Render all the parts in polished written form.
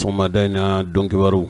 Sɔgɔmada in na donkibaru,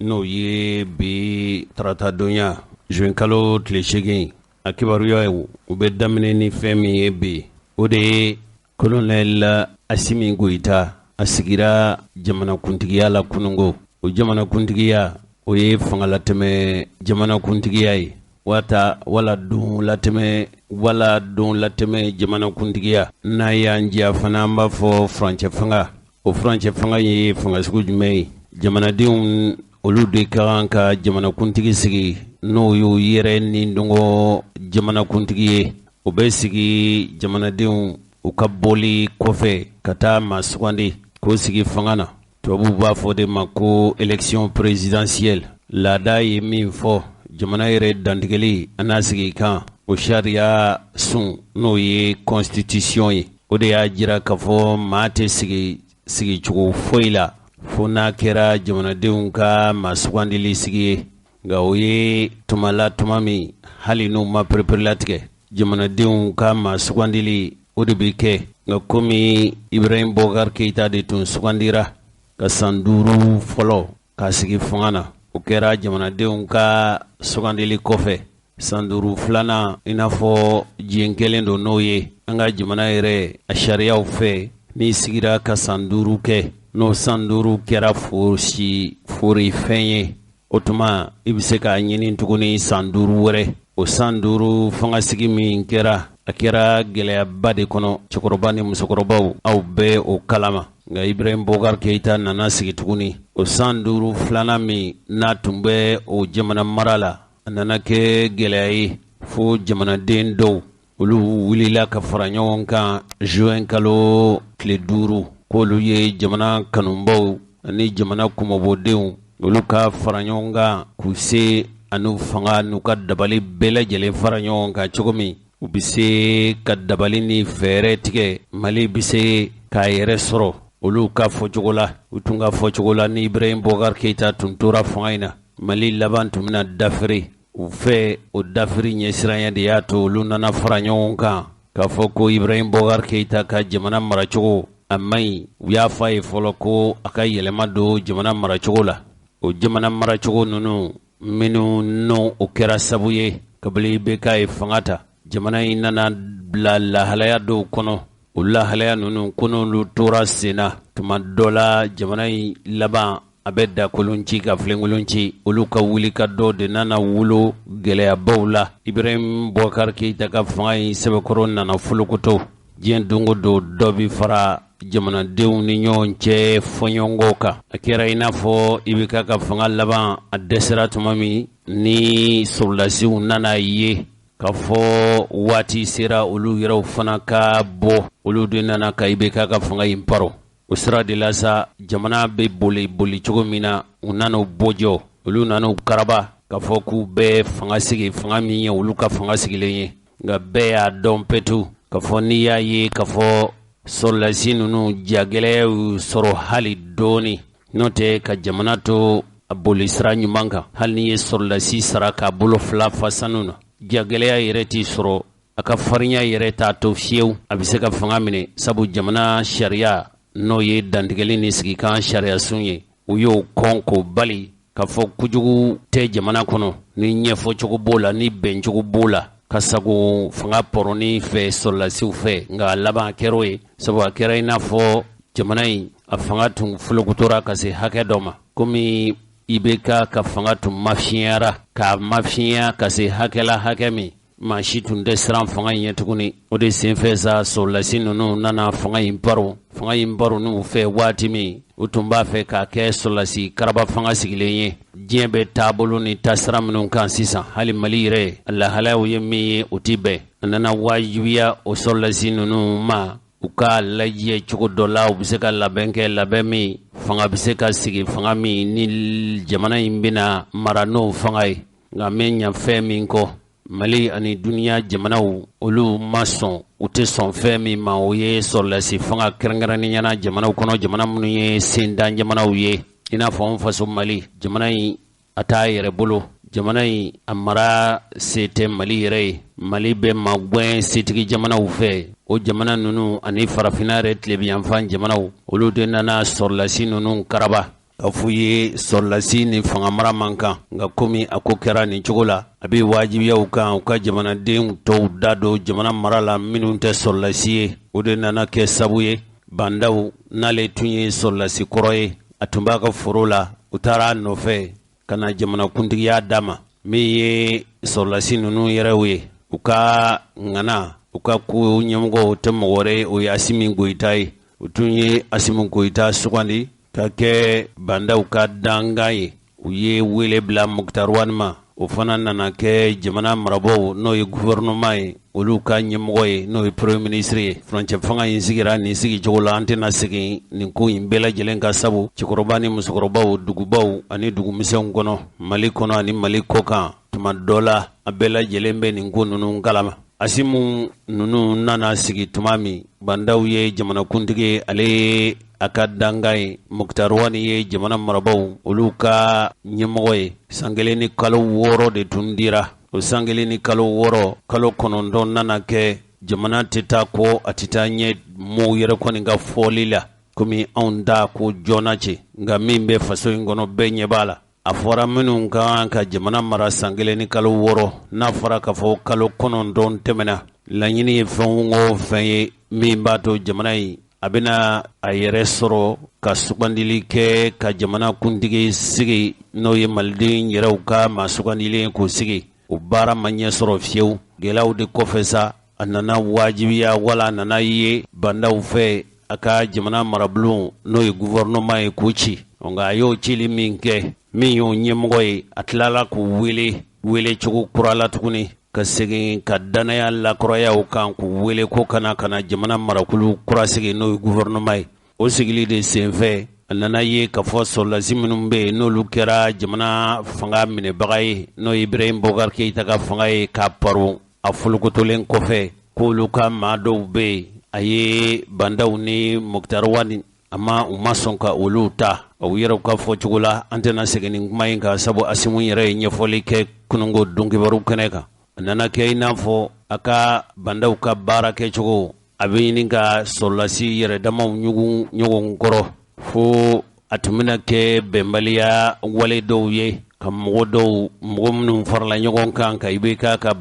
n'o ye bi taratadonya juin kalo tile 8, a kibaruya u bɛ daminɛ ni fɛn min ye bi, o de ye Colonel Asimi Goyita, a sigira jamanakuntigiya la kunungo. O jamanakuntigiya, o ye fangalatɛmɛ jamanakuntigiya ye, wata wala don latɛmɛ, wala don latɛmɛ jamanakuntigiya. N'a y'an diya fana, an b'a fɔ furancɛ fanga. O furancɛ fanga ye fanga sugu jumɛn ye? Jamanadenw olu de ka kan ka jamanakuntigi sigi, n'o y'u yɛrɛ ni dɔngɔ jamanakuntigi ye. O bɛ sigi jamanadenw u ka bɔli kɔfɛ ka taa maa sugandi k'o sigi fanga na. Tubabuw b'a fɔ de ma ko élection présidentielle. Laada ye min fɔ, jamana yɛrɛ dantigɛli a n'a sigi kan, o sariya sun, n'o ye constitution ye, o de y'a jira k'a fɔ maa tɛ sigi sigicogo foyi la fo n'a kɛra jamanadenw ka maa sugandili sigi ye. Nka o ye tuma la, tuma min hali n'u ma pereperelatigɛ, jamanadenw ka maa sugandili o de bɛ kɛ. Nka komi Ibrahim Boubacar Keïta de tun sugandira ka san 5 fɔlɔ k'a sigi fanga na, o kɛra jamanadenw ka sugandili kɔfɛ. San 5 filanan, i n'a fɔ diɲɛ kɛlen don n'o ye an ka jamana yɛrɛ a sariyaw fɛ, n'i sigira ka san 5 kɛ, n'o san 5 kɛra fosi fori fɛn ye, o tuma i bɛ se k'a ɲini tuguni san 5 wɛrɛ. O san 5 fangasigi min kɛra, a kɛra gɛlɛyaba de kɔnɔ. Cɛkɔrɔba ni musokɔrɔbaw, aw bɛɛ o kalama. Nka Ibrahim Boubacar Keïta nana sigi tuguni. O san 5 filanan min n'a tun bɛ o jamana mara la, a nana kɛ gɛlɛya ye fo jamanaden dɔw olu wulila ka fara ɲɔgɔn kan juin kalo tile 5, k'olu ye jamana kanubaw ani jamana kunmabɔdenw, olu ka fara ɲɔgɔn kan k'u se an'u fanga n'u ka dabali bɛɛ lajɛlen fara ɲɔgɔn kan cogo min u bɛ se ka dabali ni fɛɛrɛ tigɛ, Mali bɛ se k'a yɛrɛ sɔrɔ. Olu ka fɔcogo la, u tun ka fɔcogo la, ni Ibrahim Boubacar Keïta tun tora fanga in na, Mali laban tun bɛna dafiri u fɛ. O dafiri ɲɛsiranya de y'a to olu nana fara ɲɔgɔn kan k'a fɔ ko Ibrahim Boubacar Keïta ka jamana maracogo a man ɲi. U y'a fɔ a ye fɔlɔ ko a ka yɛlɛma don jamana maracogo la. O jamana maracogo ninnu minnu n'o o kɛra sabu ye kabini IBK ye fanga ta, jamana in nana bila lahalaya dɔw kɔnɔ. O lahalaya ninnu, ko n'olu tora sen na, tuma dɔ la jamana in laban a bɛ dakolon ci ka filenkolon ci. Olu ka wuli ka dɔ de nana wolo gɛlɛyabaw la. Ibrahim Boubacar Keïta ka fanga in sɛbɛkɔrɔ nana folokoto. Diɲɛ don o don, dɔ bɛ fara jamanadenw ni ɲɔgɔn cɛ fɔɲɔgɔnkɔ kan. A kɛra i n'a fɔ IBK ka fanga laban a dɛsɛra tuma min, ni sɔrɔdasiw nana ye k'a fɔ waati sera olu yɛrɛw fana ka bɔ, olu de nana ka IBK ka fanga in paro. O sira de la sa, jamana bɛ boli boli cogo min na, u nana u bɔjɔ, olu nana u karaba k'a fɔ k'u bɛ fanga sigi, fanga min ye olu ka fanga sigilen ye. Nka bɛɛ y'a dɔn petu k'a fɔ n'i y'a ye k'a fɔ sɔrɔdasi ninnu jagɛlɛya y'u sɔrɔ hali dɔɔni, n'o tɛ ka jamana to a boli sira ɲuman kan, hali n'i ye sɔrɔdasi sara k'a bolo fila fa sanu na, jagɛlɛya yɛrɛ t'i sɔrɔ, a ka farinya yɛrɛ t'a to fiyewu a bɛ se ka fanga minɛ. Sabu jamana sariya, n'o ye dantigɛli ni sigikan sariya sun ye, u y'o kɔn k'o bali k'a fɔ kojugu tɛ jamana kɔnɔ, ni ɲɛfɔcogo b'o la, ni bɛncogo b'o la, ka sago fanga pɔrɔni fɛ sɔrɔdasiw fɛ. Nka a laban kɛra o ye, sabu a kɛra i n'a fɔ jamana in a fanga tun folokotora ka se hakɛ dɔ ma, komi IBK ka fanga tun mafiɲɛyara k'a mafiɲɛya ka se hakɛ la, hakɛ min maa si tun tɛ siran fanga in ɲɛ tuguni. O de senfɛ sa, sɔrɔdasi ninnu nana fanga in baro. Fanga in baro n'u fɛ waati min, u tun b'a fɛ k'a kɛ sɔrɔdasi karaba fanga sigilen ye. Diɲɛ bɛ taabolo ni taasira minnu kan sisan, hali Mali yɛrɛ a lahalayaw ye min ye, o tɛ bɛn. A nana wajibiya o sɔrɔdasi ninnu ma u ka lajɛ cogo dɔ la, u bɛ se ka labɛn kɛ, labɛn min fanga bɛ se ka sigi, fanga min ni jamana in bɛna mara n'o fanga ye. Nka n bɛ ɲa fɛn min kɔ, Mali ani duniya jamanaw olu ma sɔn. U tɛ sɔn fɛn min ma, o ye sɔrɔdasi fanga, kɛrɛnkɛrɛnnenya la jamanaw kɔnɔ, jamana minnu ye sendan jamanaw ye, i n'a fɔ an faso Mali. Jamana in a t'a yɛrɛ bolo, jamana in a mara se tɛ Mali yɛrɛ ye. Mali bɛ magɛn setigi jamanaw fɛ. O jamana ninnu ani farafinna yɛrɛ tilebinyanfan jamanaw, olu de nana sɔrɔdasi ninnu karaba. K'a f'u ye sɔrɔlasi ni fanga mara man kan, nka komi a ko kɛra nin cogo la, a bɛ wajibiya u kan u ka jamanaden tɔw da don jamana mara la minnu tɛ sɔrɔlasi ye. O de nana kɛ sabu ye, Bah N'Daw, n'ale tun ye sɔrɔlasi kɔrɔ ye, a tun b'a ka foro la, u taara a nɔfɛ ka na jamanakuntigiya d'a ma. Min ye sɔrɔlasi ninnu yɛrɛw ye, u ka ŋana, u ka ko ɲɛmɔgɔ, o tɛ mɔgɔ wɛrɛ ye, o ye Asimi Goyita ye. U tun ye Asimi Goyita sugandi ka kɛ Bah N'Daw ka dankan ye. U ye wele bila Moctar Ouane ma, o fana nana kɛ jamana marabaaw, n'o ye gouvernement ye, olu ka ɲɛmɔgɔ ye, n'o ye premier ministre ye. Furancɛ fanga in sigira nin sigicogo la. An tɛna segin nin ko in bɛɛ lajɛlen kan, sabu cɛkɔrɔba ni musokɔrɔbaw, dugubaw ani dugumisɛnw kɔnɔ, Mali kɔnɔ ani Mali kɔkan, tuma dɔ la a bɛɛ lajɛlen bɛ nin ko ninnu kalama. Asimu ninnu nana sigi tuma min, Bah N'Daw ye jamanakuntigi ye, ale ye a ka dankan ye, Moctar Ouane ye jamana marabaaw olu ka ɲɛmɔgɔ ye. San 1 ni kalo 6 de tun dira. O san 1 ni kalo 6, kalo 9 nana kɛ, jamana tɛ taa kɔ, a tɛ taa ɲɛ, mɔgɔw yɛrɛ kɔni ka fɔli la, komi anw t'a ko joona cɛ, nka min bɛ faso in kɔnɔ, bɛɛ ɲɛ b'a la. A fɔra minnu ka kan ka jamana mara san 1 ni kalo 6, n'a fɔra k'a fɔ kalo 9 tɛmɛna, laɲini ye fɛn o fɛn ye min b'a to jamana in a bɛna a yɛrɛ sɔrɔ ka sugandili kɛ ka jamana kuntigi sigi, n'o ye maliden yɛrɛw ka maa sugandilen k'o sigi, o baara ma ɲɛ sɔrɔ fiyewu. Gɛlɛyaw de kɔfɛ sa, a nana wajibiya wala a nana ye Bah N'Daw fɛ a ka jamana marabulon, n'o ye gouvernement ye, k'o ci. Nka a y'o cili min kɛ, min y'o ɲɛmɔgɔ ye, a tilala k'u wele wele cogo kura la tuguni, ka segin ka dannaya lakuraya u kan, k'u wele ko kana ka na jamana marakulu kura sigi, n'o ye gouvernement ye. O sigili de senfɛ, a nana ye k'a fɔ sɔrɔlasi minnu bɛ yen, n'olu kɛra jamana fanga minɛbaga ye, n'o ye Ibrahim Boubacar Keïta ka fanga ye k'a paro a folokotolen kɔfɛ, k'olu ka maa dɔw bɛ yen, a ye Bah N'Daw ni Moctar Ouane, a ma u ma sɔn ka olu ta u yɛrɛw ka fɔcogo la. An tɛna segin nin kuma in kan, sabu Asimu yɛrɛ ye ɲɛfɔli kɛ kununko donkibaru kɛnɛ kan. A nana kɛ i n'a fɔ a ka Bah N'Daw ka baara kɛcogo, a bɛ ɲini ka sɔrɔlasi yɛrɛ damaw ɲugun ɲɔgɔn kɔrɔ, fo a tun bɛna kɛ bɛnbaliya wale dɔw ye ka mɔgɔ dɔw, mɔgɔ minnu farala ɲɔgɔn kan ka IBK ka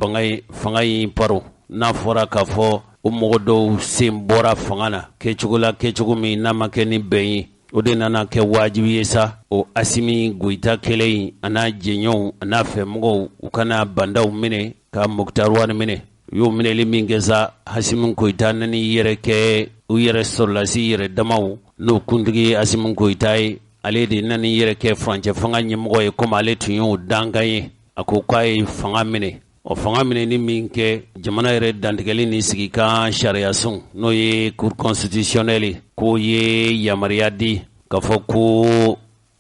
fanga in paro, n'a fɔra k'a fɔ o mɔgɔ dɔw sen bɔra fanga na kɛcogo la, kɛcogo min n'a ma kɛ ni bɛn ye. O de nana kɛ wajibi ye sa, o Asimi Goyita kelen in, a n'a jɛɲɔgɔnw, a n'a fɛmɔgɔw, u kana Bah N'Daw minɛ ka Moctar Ouane minɛ. U y'o minɛli min kɛ sa, Asimi Goyita nana i yɛrɛ kɛ u yɛrɛ sɔrɔlasi yɛrɛ damaw, n'o kuntigi ye Asimi Goyita ye, ale de nana i yɛrɛ kɛ furancɛ fanga ɲɛmɔgɔ ye, komi ale tun y'o dankan ye. A ko k'a ye fanga minɛ. O fanga minɛni min kɛ, jamana yɛrɛ dantigɛli ni sigikan sariyasun, n'o ye cour constitutionnelle, k'o ye yamaruya di k'a fɔ ko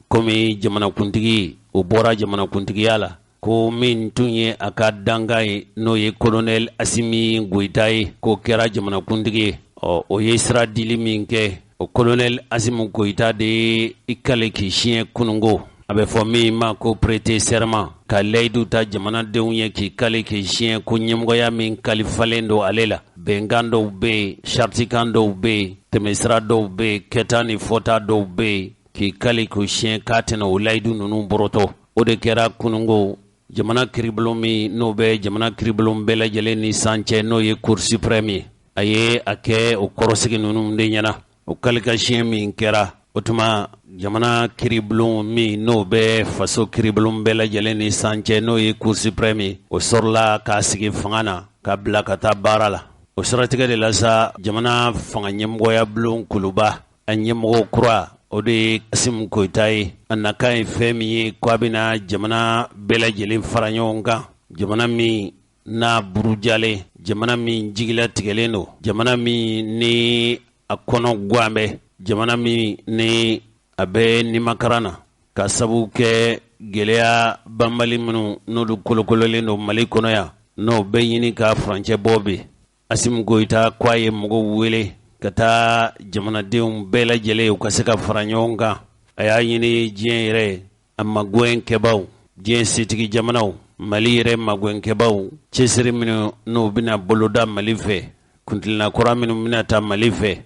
komi jamanakuntigi o bɔra jamanakuntigiya la, ko min tun ye a ka dankan ye, n'o ye colonel Asimi Goyita ye, k'o kɛra jamanakuntigi ye. Ɔ, o ye sira dili min kɛ, o colonel Asimi Goyita de ye i kale k'i siɲɛ kununko, a bɛ fɔ min ma ko prêter serment, ka layidu ta jamanadenw ye k'i kale k'i siɲɛ ko ɲɛmɔgɔya min kalifalen don ale la, bɛnkan dɔw bɛ yen, saritikan dɔw bɛ yen, tɛmɛsira dɔw bɛ yen, kɛta ni fɔta dɔw bɛ yen, k'i kale k'o siɲɛ k'a tɛna o layidu ninnu bɔrɔtɔ. O de kɛra kununko jamana kiribulon min, n'o bɛ jamana kiribulon bɛɛ lajɛlen ni san cɛ, n'o ye cour suprême ye, a ye a kɛ o kɔrɔsigi ninnu de ɲɛna. O kalikasiɲɛ min kɛra, o tuma jamana kiribulon min, n'o bɛ faso kiribulon bɛɛ lajɛlen ni san cɛ, n'o ye cour suprême ye, o sɔrɔla k'a sigi fanga na ka bila ka taa baara la. O siratigɛ de la sa, jamana fanga ɲɛmɔgɔya bulon kuluba, a ɲɛmɔgɔ kura, o de ye Asimi Goyita ye. A nakan ye fɛn min ye, ko a bɛna jamana bɛɛ lajɛlen fara ɲɔgɔn kan, jamana min n'a burujalen, jamana min jigilatigɛlen don, jamana min ni a kɔnɔ gan bɛ, jamana min ni a bɛ nimakaran na ka sabu kɛ gɛlɛya banbali minnu n'olu kolokololen don Mali kɔnɔ yan, n'o bɛ ɲini ka furancɛ bɔ bi. Asimi Goyita ko a ye mɔgɔw wele ka taa jamanadenw bɛɛ lajɛlen, u ka se ka fara ɲɔgɔn kan. A y'a ɲini diɲɛ yɛrɛ a magɛnkɛbaw, diɲɛ setigi jamanaw, Mali yɛrɛ magɛnkɛbaw, cɛsiri minnu n'u bɛna boloda Mali fɛ, kuntilenna kura minnu bɛna ta Mali fɛ,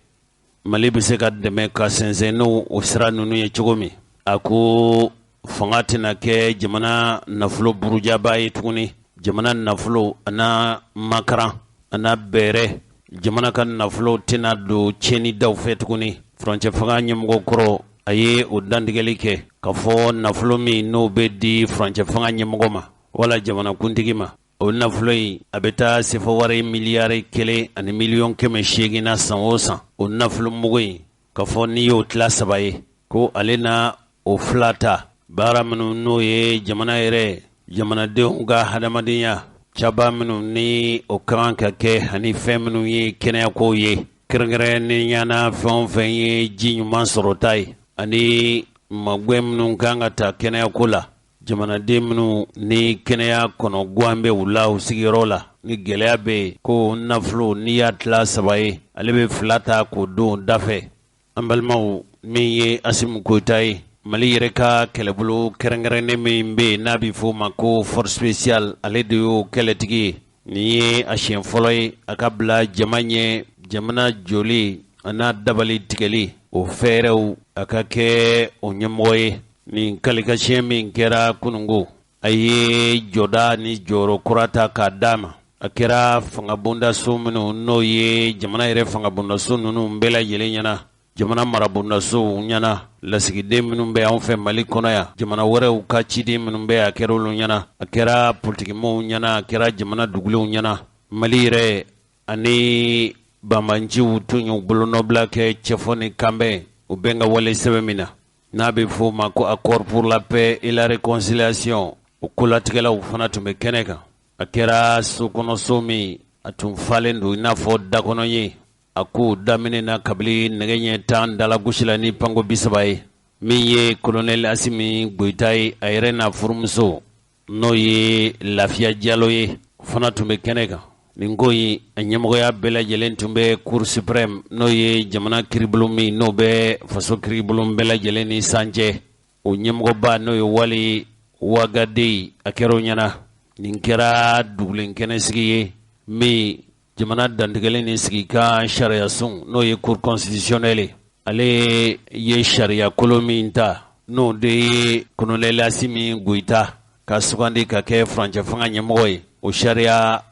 Mali bɛ se ka dɛmɛ ka sɛnsɛn n'o o sira ninnu ye cogo min. A ko fanga tɛna kɛ jamana nafolo burujaba ye tuguni. Jamana nafolo a na makaran, a na bɛrɛ. Jamana ka nafolo tɛna don tiɲɛni daw fɛ tuguni. Furancɛ fanga ɲɛmɔgɔ kɔrɔ, a ye o dantigɛli kɛ k'a fɔ nafolo min n'o bɛ di furancɛ fanga ɲɛmɔgɔ ma wala jamanakuntigi ma, o nafolo in a bɛ taa sefa wari miliyari 1 ni miliyɔn 800 na san o san. O nafolo mugu in, k'a fɔ n'i y'o tila saba ye, ko ale na o fila ta baara minnu n'o ye jamana yɛrɛ, jamanadenw ka hadamadenya caba minnu ni o ka kan ka kɛ, ani fɛn minnu ye kɛnɛyakow ye, kɛrɛnkɛrɛnnenya na fɛn o fɛn ye ji ɲuman sɔrɔta ye, ani magwɛn minnu kan ka ta kɛnɛyako la, jamanaden minnu ni kɛnɛya kɔnɔguwan bɛ u la u sigiyɔrɔ la, ni gɛlɛya bɛ yen, ko nafolo n'i y'a tila saba ye, ale bɛ fila ta k'o don dafɛ. An balimaw, min ye Asimi Goyita ye, Mali yɛrɛ ka kɛlɛbolo kɛrɛnkɛrɛnnen min bɛ yen n'a bɛ f'o ma ko Force spéciale, ale de y'o kɛlɛtigi ye. Nin ye a siɲɛ fɔlɔ ye a ka bila jama ɲɛ jamana joli a n'a dabali tigɛli o fɛɛrɛw, a ka kɛ o ɲɛmɔgɔ ye. Nin kalikasiyɛn min kɛra kunungo, a ye jɔda ni jɔyɔrɔ kura ta k'a d'a ma. A kɛra fangabondaso minnu n'o ye jamana yɛrɛ fangabondaso ninnu bɛɛ lajɛlen ɲɛna, jamana marabondasow ɲɛna, lasigiden minnu bɛ anw fɛ Mali kɔnɔ yan, jamana wɛrɛw ka ciden minnu bɛ, a kɛra olu ɲɛna, a kɛra politikimɔgɔw ɲɛna, a kɛra jamana dugulenw ɲɛna. Mali yɛrɛ ani banbanciw tun y'u bolonɔbila kɛ cɛfɔ ni kanbɛn o bɛn ka wale sɛbɛn min na, n'a bɛ f'o ma ko Accord pour la paix et la réconciliation, o kolatigɛlaw fana tun bɛ kɛnɛ kan. A kɛra so kɔnɔso min a tun falen don i n'a fɔ dakɔnɔ ye. A ko daminɛ na kabini nɛgɛ ɲɛ 10 dalagosi la ni panko 30 ye. Min ye kolonɛli Asimi Goyita ye, a yɛrɛ n'a furumuso n'o ye Lafiya Jalo ye, fana tun bɛ kɛnɛ kan. Nin ko in, a ɲɛmɔgɔya bɛɛ lajɛlen tun bɛ Cour suprême, n'o ye jamana kiiribulon min n'o bɛ faso kiiribulon bɛɛ lajɛlen ni san cɛ, o ɲɛmɔgɔba n'o ye Wali Wagadeyi, a kɛra o ɲɛna. Nin kɛra dugulen kɛnɛsigi ye min jamana dantigɛlen ni sigikan sariyasun, n'o ye Cour constitutionnelle, ale ye sariya kolo min ta, n'o de ye kolonɛli Asimi Goyita ka sugandi ka kɛ furancɛ fanga ɲɛmɔgɔ ye, o sariya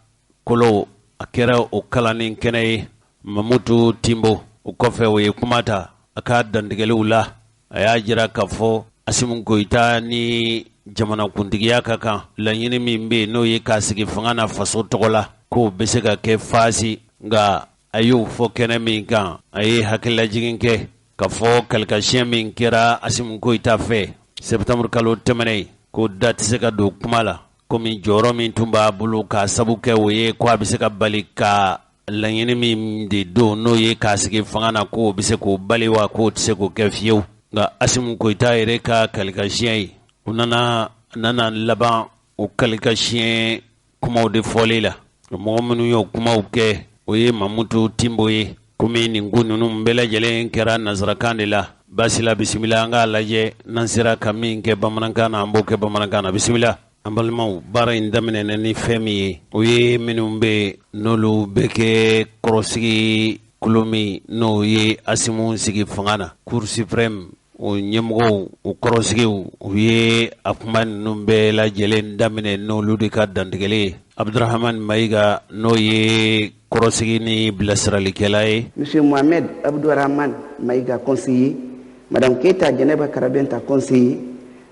kolo, a kɛra o kalanni kɛnɛ ye. Mamutu Tinbo, o kɔfɛ, o ye kuma ta a ka dantigɛliw la. A y'a jira k'a fɔ Asimi Goyita ni jamanakuntigiya ka kan, laɲini min bɛ yen n'o ye k'a sigi fanga na faso tɔgɔ la, k'o bɛ se ka kɛ faasi. Nka a y'o fɔ kɛnɛ min kan, a ye hakililajigin kɛ k'a fɔ kalikasiyɛn min kɛra Asimi Goyita fɛ septembre kalo tɛmɛnen, ko da tɛ se ka don kuma la, komi jɔyɔrɔ min tun b'a bolo k'a sabu kɛ o ye, ko a bɛ se ka bali ka laɲini min de don n'o ye k'a sigi fanga na, k'o bɛ se k'o bali wa, k'o tɛ se k'o kɛ fiyewu. Nka Asimi Goyita yɛrɛ ka kalikasiyɛn ye, u nana laban o kalikasiyɛn kumaw de fɔli la. Mɔgɔ minnu y'o kumaw kɛ, o ye Mamutu Tinbo ye. Komi nin ko ninnu bɛɛ lajɛlen kɛra nansarakan de la, baasi la, bisimila, an k'a lajɛ n'an sera ka min kɛ bamanankan na, an b'o kɛ bamanankan na. Bisimila, an balimaw. Baara in daminɛna ni fɛn min ye, o ye minnu bɛ n'olu bɛ kɛ kɔrɔsigi kulo min n'o ye Asimu sigi fanga na, Cour suprême, o ɲɛmɔgɔw, o kɔrɔsigiw, u ye a kuma ninnu bɛɛ lajɛlen daminɛ n'olu de ka dantigɛli ye. Abudurahamani Mayiga, n'o ye kɔrɔsigi ni bilasiralikɛla ye. Monsieur Mohamed Abdourahman Maïga, conseiller, Madame Keita Djeneba Karabenta, conseiller,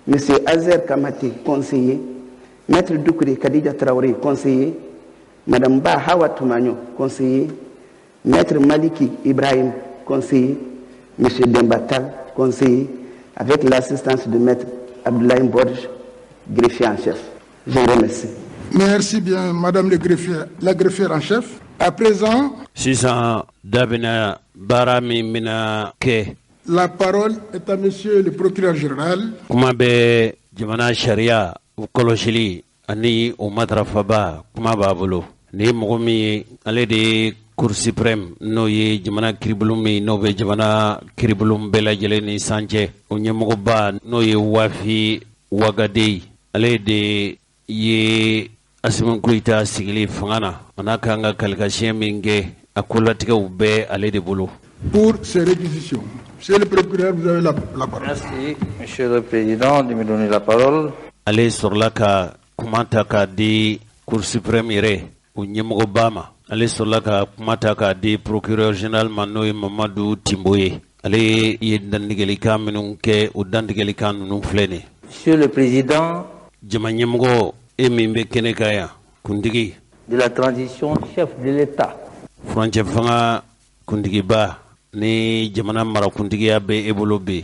Monsieur Azer Kamate, conseiller, Maître Doukouré Khadija Traoré, conseiller, Madame Ba Hawa Toumagno, conseiller, Maître Maliki Ibrahim, conseiller, Monsieur Demba Tall, conseiller, avec l'assistance de Maître Abdoulaye Borges, greffier en chef. Je vous remercie. Merci bien, Madame le greffier, la greffière en chef. À présent, Sisan da bɛna baara min bɛna kɛ. la parole est à Monsieur le procureur général. Kuma bɛ jamana sariya o kɔlɔsili ani o matarafaba, kuma b'a bolo. Nin ye mɔgɔ min ye, ale de ye Cour suprême, n'o ye jamana kiiribulon min n'o bɛ jamana kiiribulon bɛɛ lajɛlen ni san cɛ, o ɲɛmɔgɔba, n'o ye Wafi Wagadeyi, ale de ye Asimi Goyita sigili fanga na, a n'a kan ka kalikasiyɛn min kɛ, a kolatigɛw bɛɛ ale de bolo. Pour ses réquisitions. Monsieur le procureur, vous avez la parole. Merci, Monsieur le Président, de me donner la parole. Ale sɔrɔla ka kuma ta k'a di Cour suprême yɛrɛ o ɲɛmɔgɔba ma. Ale sɔrɔla ka kuma ta k'a di procureur général ma, n'o ye Mamadu Timbo ye. Ale ye dantigɛlikan minnu kɛ, o dantigɛlikan ninnu filɛ nin. Monsieur le Président Jama ɲɛmɔgɔ, e min bɛ kɛnɛ kan yan, kuntigi de la transition, chef de l'État, furancɛ fanga kuntigiba, ni jamana marakuntigiya bɛ e bolo bi,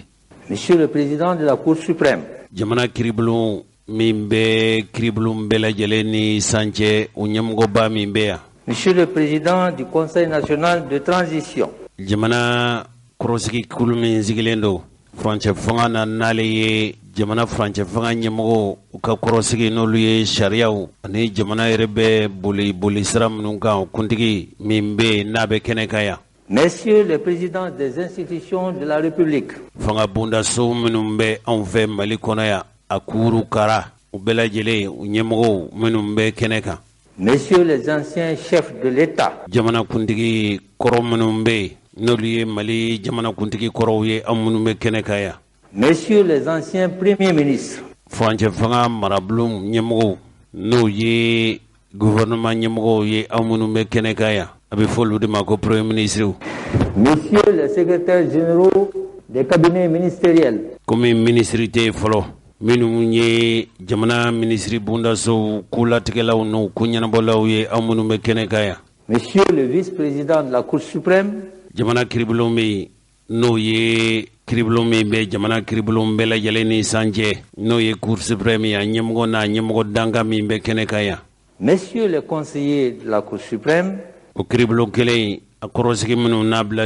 Monsieur le Président de la Cour suprême, jamana kiribulon min bɛ kiribulon bɛɛ lajɛlen ni san cɛ, o ɲɛmɔgɔba min bɛ yan, Monsieur le Président du Conseil national de transition, jamana kɔrɔsigi kulu min sigilen don furancɛ fanga na, n'ale ye jamana furancɛ fanga ɲɛmɔgɔw u ka kɔrɔsigi, n'olu ye sariyaw ani jamana yɛrɛ bɛ boli boli sira minnu kan, o kuntigi min bɛ yen n'a bɛ kɛnɛ kan yan, Messieurs les présidents des institutions de la République, fanga bondaso minnu bɛ anw fɛ Mali kɔnɔ yan, a kuuru kara u bɛɛ lajɛlen, u ɲɛmɔgɔw minnu bɛ kɛnɛ kan, Messieurs les anciens chefs de l'État, jamanakuntigi kɔrɔ minnu bɛ yen, n'olu ye Mali jamanakuntigi kɔrɔw ye, an minnu bɛ kɛnɛ kan yan, Messieurs les anciens premiers ministres, furancɛ fanga marabulon ɲɛmɔgɔw, n'o ye gouvernement ɲɛmɔgɔw ye, aw minnu bɛ kɛnɛ kan yan, a bɛ fɔ olu de ma ko premier ministre, Messieurs les secrétaires généraux des cabinets ministériels, komi minisiri tɛ yen fɔlɔ, minnu ye jamana minisiri bondasow kolatigɛlaw n'u ko ɲɛnabɔlaw ye, aw minnu bɛ kɛnɛ kan yan, Monsieur le vice-président de la Cour suprême, jamana kiribulon bɛ yen, n'o ye kiribulon min bɛ jamana kiribulon bɛɛ lajɛlen ni san cɛ, n'o ye Cour suprême ye, a ɲɛmɔgɔ n'a ɲɛmɔgɔ dankan min bɛ kɛnɛ kan yan, Messieurs les conseillers de la Cour suprême, o kiribulon kelen a kɔrɔsigi minnu n'a bila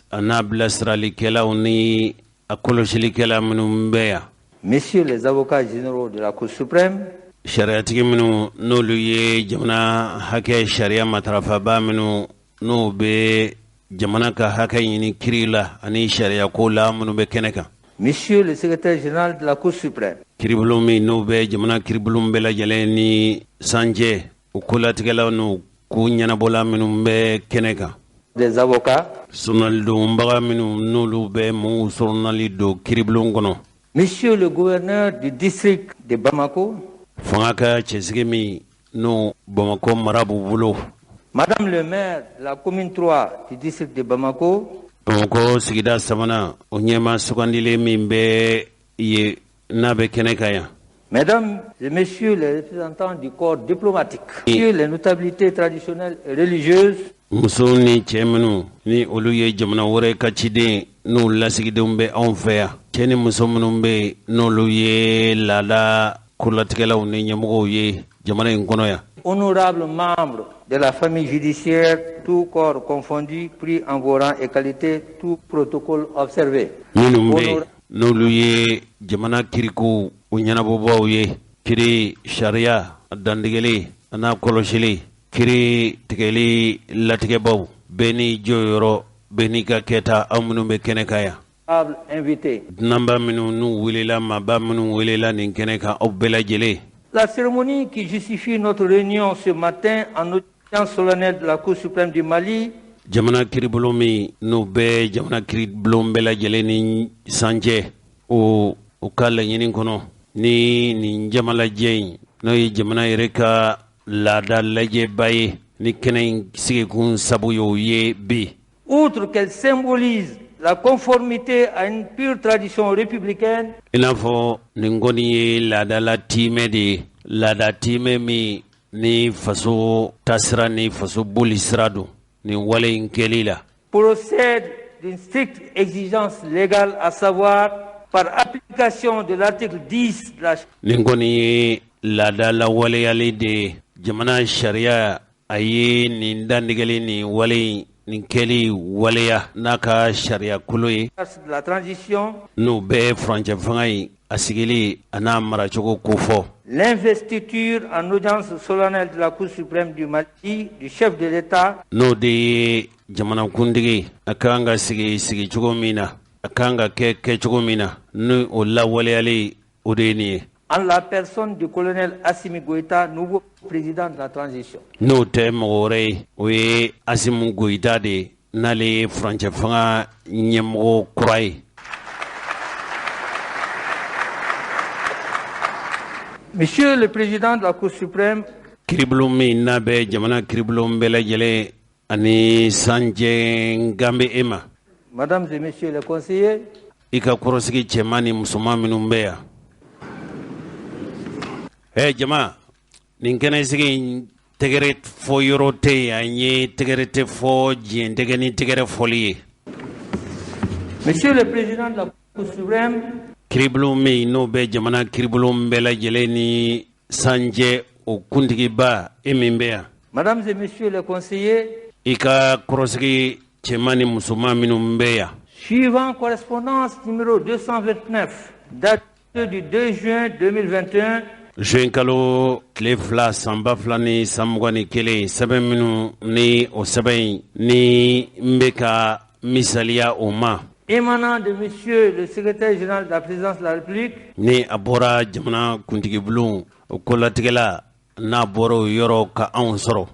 a n'a bilasiralikɛlaw ni a kɔlɔsilikɛla minnu bɛ yan, Messieurs les avocats généraux de la Cour suprême, sariyatigi minnu n'olu ye jamana hakɛ sariya matarafaba minnu n'o bɛ jamana ka hakɛ ɲini kiri la ani sariya ko la, minnu bɛ kɛnɛ kan, Monsieur le secrétaire général de la Cour suprême, kiribulon min n'o bɛ jamana kiribulon bɛɛ lajɛlen ni sanjɛ, o kolatigɛlaw n'u ko ɲɛnabɔla minnu bɛ kɛnɛ kan, des avocats, sɔrɔnalidonbaga minnu n'olu bɛ mɔgɔw sɔrɔnali don kiribulon kɔnɔ, Monsieur le gouverneur du district de Bamako, fanga ka cɛsigi min n'o Bamakɔ mara b'u bolo, Madame le maire de la commune 3 du district de Bamako, Bamakɔ sigida sabanan o ɲɛma sugandilen min bɛ yen n'a bɛ kɛnɛ kan yan, Mesdames et Messieurs les représentants du corps diplomatique, Messieurs les notabilités traditionnelles et religieuses, muso ni cɛ minnu ni olu ye jamana wɛrɛ ka ciden n'u lasigidenw bɛ anw fɛ yan, cɛ ni muso minnu bɛ yen n'olu ye laada kolatigɛlaw ni ɲɛmɔgɔw ye jamana in kɔnɔ yan, honorables membres de la famille judiciaire, tous corps confondus, pris en vos rangs et qualités, tout protocole observé. Minnu bɛ yen n'olu ye jamana kirikow o ɲɛnabɔbaw ye, kiri sariya a dantigɛli a n'a kɔlɔsili, kiri tigɛli latigɛbaw, bɛɛ n'i jɔyɔrɔ, bɛɛ n'i ka kɛta, aw minnu bɛ kɛnɛ kan yan, Honorables invités. Dunanba minnu n'u welela, maaba minnu welela nin kɛnɛ kan, aw bɛɛ lajɛlen. La cérémonie qui justifie notre réunion ce matin en audience solennelle de la Cour suprême du Mali Jamana kiribulon min n'o bɛ jamana kiribulon bɛɛ lajɛlen ni san cɛ, o ka laɲini kɔnɔ ni nin jamalajɛ in, n'o ye jamana yɛrɛ ka laada lajɛba ye, ni kɛnɛ in sigikun sabu ye o ye bi, outre qu'elle symbolise la conformité à une pure tradition républicaine, i n'a fɔ nin kɔni ye laadala tiimɛ de ye, laada tiimɛ min ni faso tasira ni faso boli sira don nin wale in kɛli la, procède d'une stricte exigence légale, à savoir par application de l'article 10 de la Nin kɔni ye laadala waleyali de ye. Jamana sariya a ye nin dantigɛli, nin wale in nin kɛli waleya n'a ka sariya kolo ye, charte de la transition, n'o bɛɛ furancɛ fanga in a sigili a n'a maracogo kofɔ, l'investiture en audience solennelle de la Cour suprême du Mali du chef de l'État n'o de ye jamanakuntigi a kan ka sigi sigicogo min na, a kan ka kɛ kɛcogo min na, ni o lawaleyali o de ye nin ye, en la personne du colonel Assimi Goïta, nouveau président de la transition. N'o tɛ mɔgɔ wɛrɛ ye, o ye Asimu Goyita de ye. n'ale ye furancɛ fanga ɲɛmɔgɔ kura ye. Monsieur le Président de la Cour suprême, Kiribulon min n'a bɛ jamana kiribulon bɛɛ lajɛlen ani sanjɛ nkan bɛ e ma. Mesdames et Messieurs les conseillers, I ka kɔrɔsigi cɛman ni musoman minnu bɛ yan. Jama, nin kɛnɛsigi in tɛgɛrɛ fɔ yɔrɔ tɛ yen, an ye tɛgɛrɛ tɛ fɔ diɲɛ tɛgɛ ni tɛgɛrɛ fɔli ye. Monsieur le Président de la Cour suprême, Kiribulon min n'o bɛ jamana kiribulon bɛɛ lajɛlen ni sanjɛ o kuntigiba e min bɛ yan. Mesdames et Messieurs les conseillers, I ka kɔrɔsigi cɛman ni musoman minnu bɛ yan. Suivant correspondance numéro 229, date du 2 juin 2021, Juin kalo tile 2 san 2021, sɛbɛn minnu ni o sɛbɛn in ni n bɛ ka misaliya o ma. Émanant de Monsieur le secrétaire général de la présidence de la République, Ni a bɔra jamana kuntigibulon o kolatigɛla n'a bɔra o yɔrɔ ka anw sɔrɔ.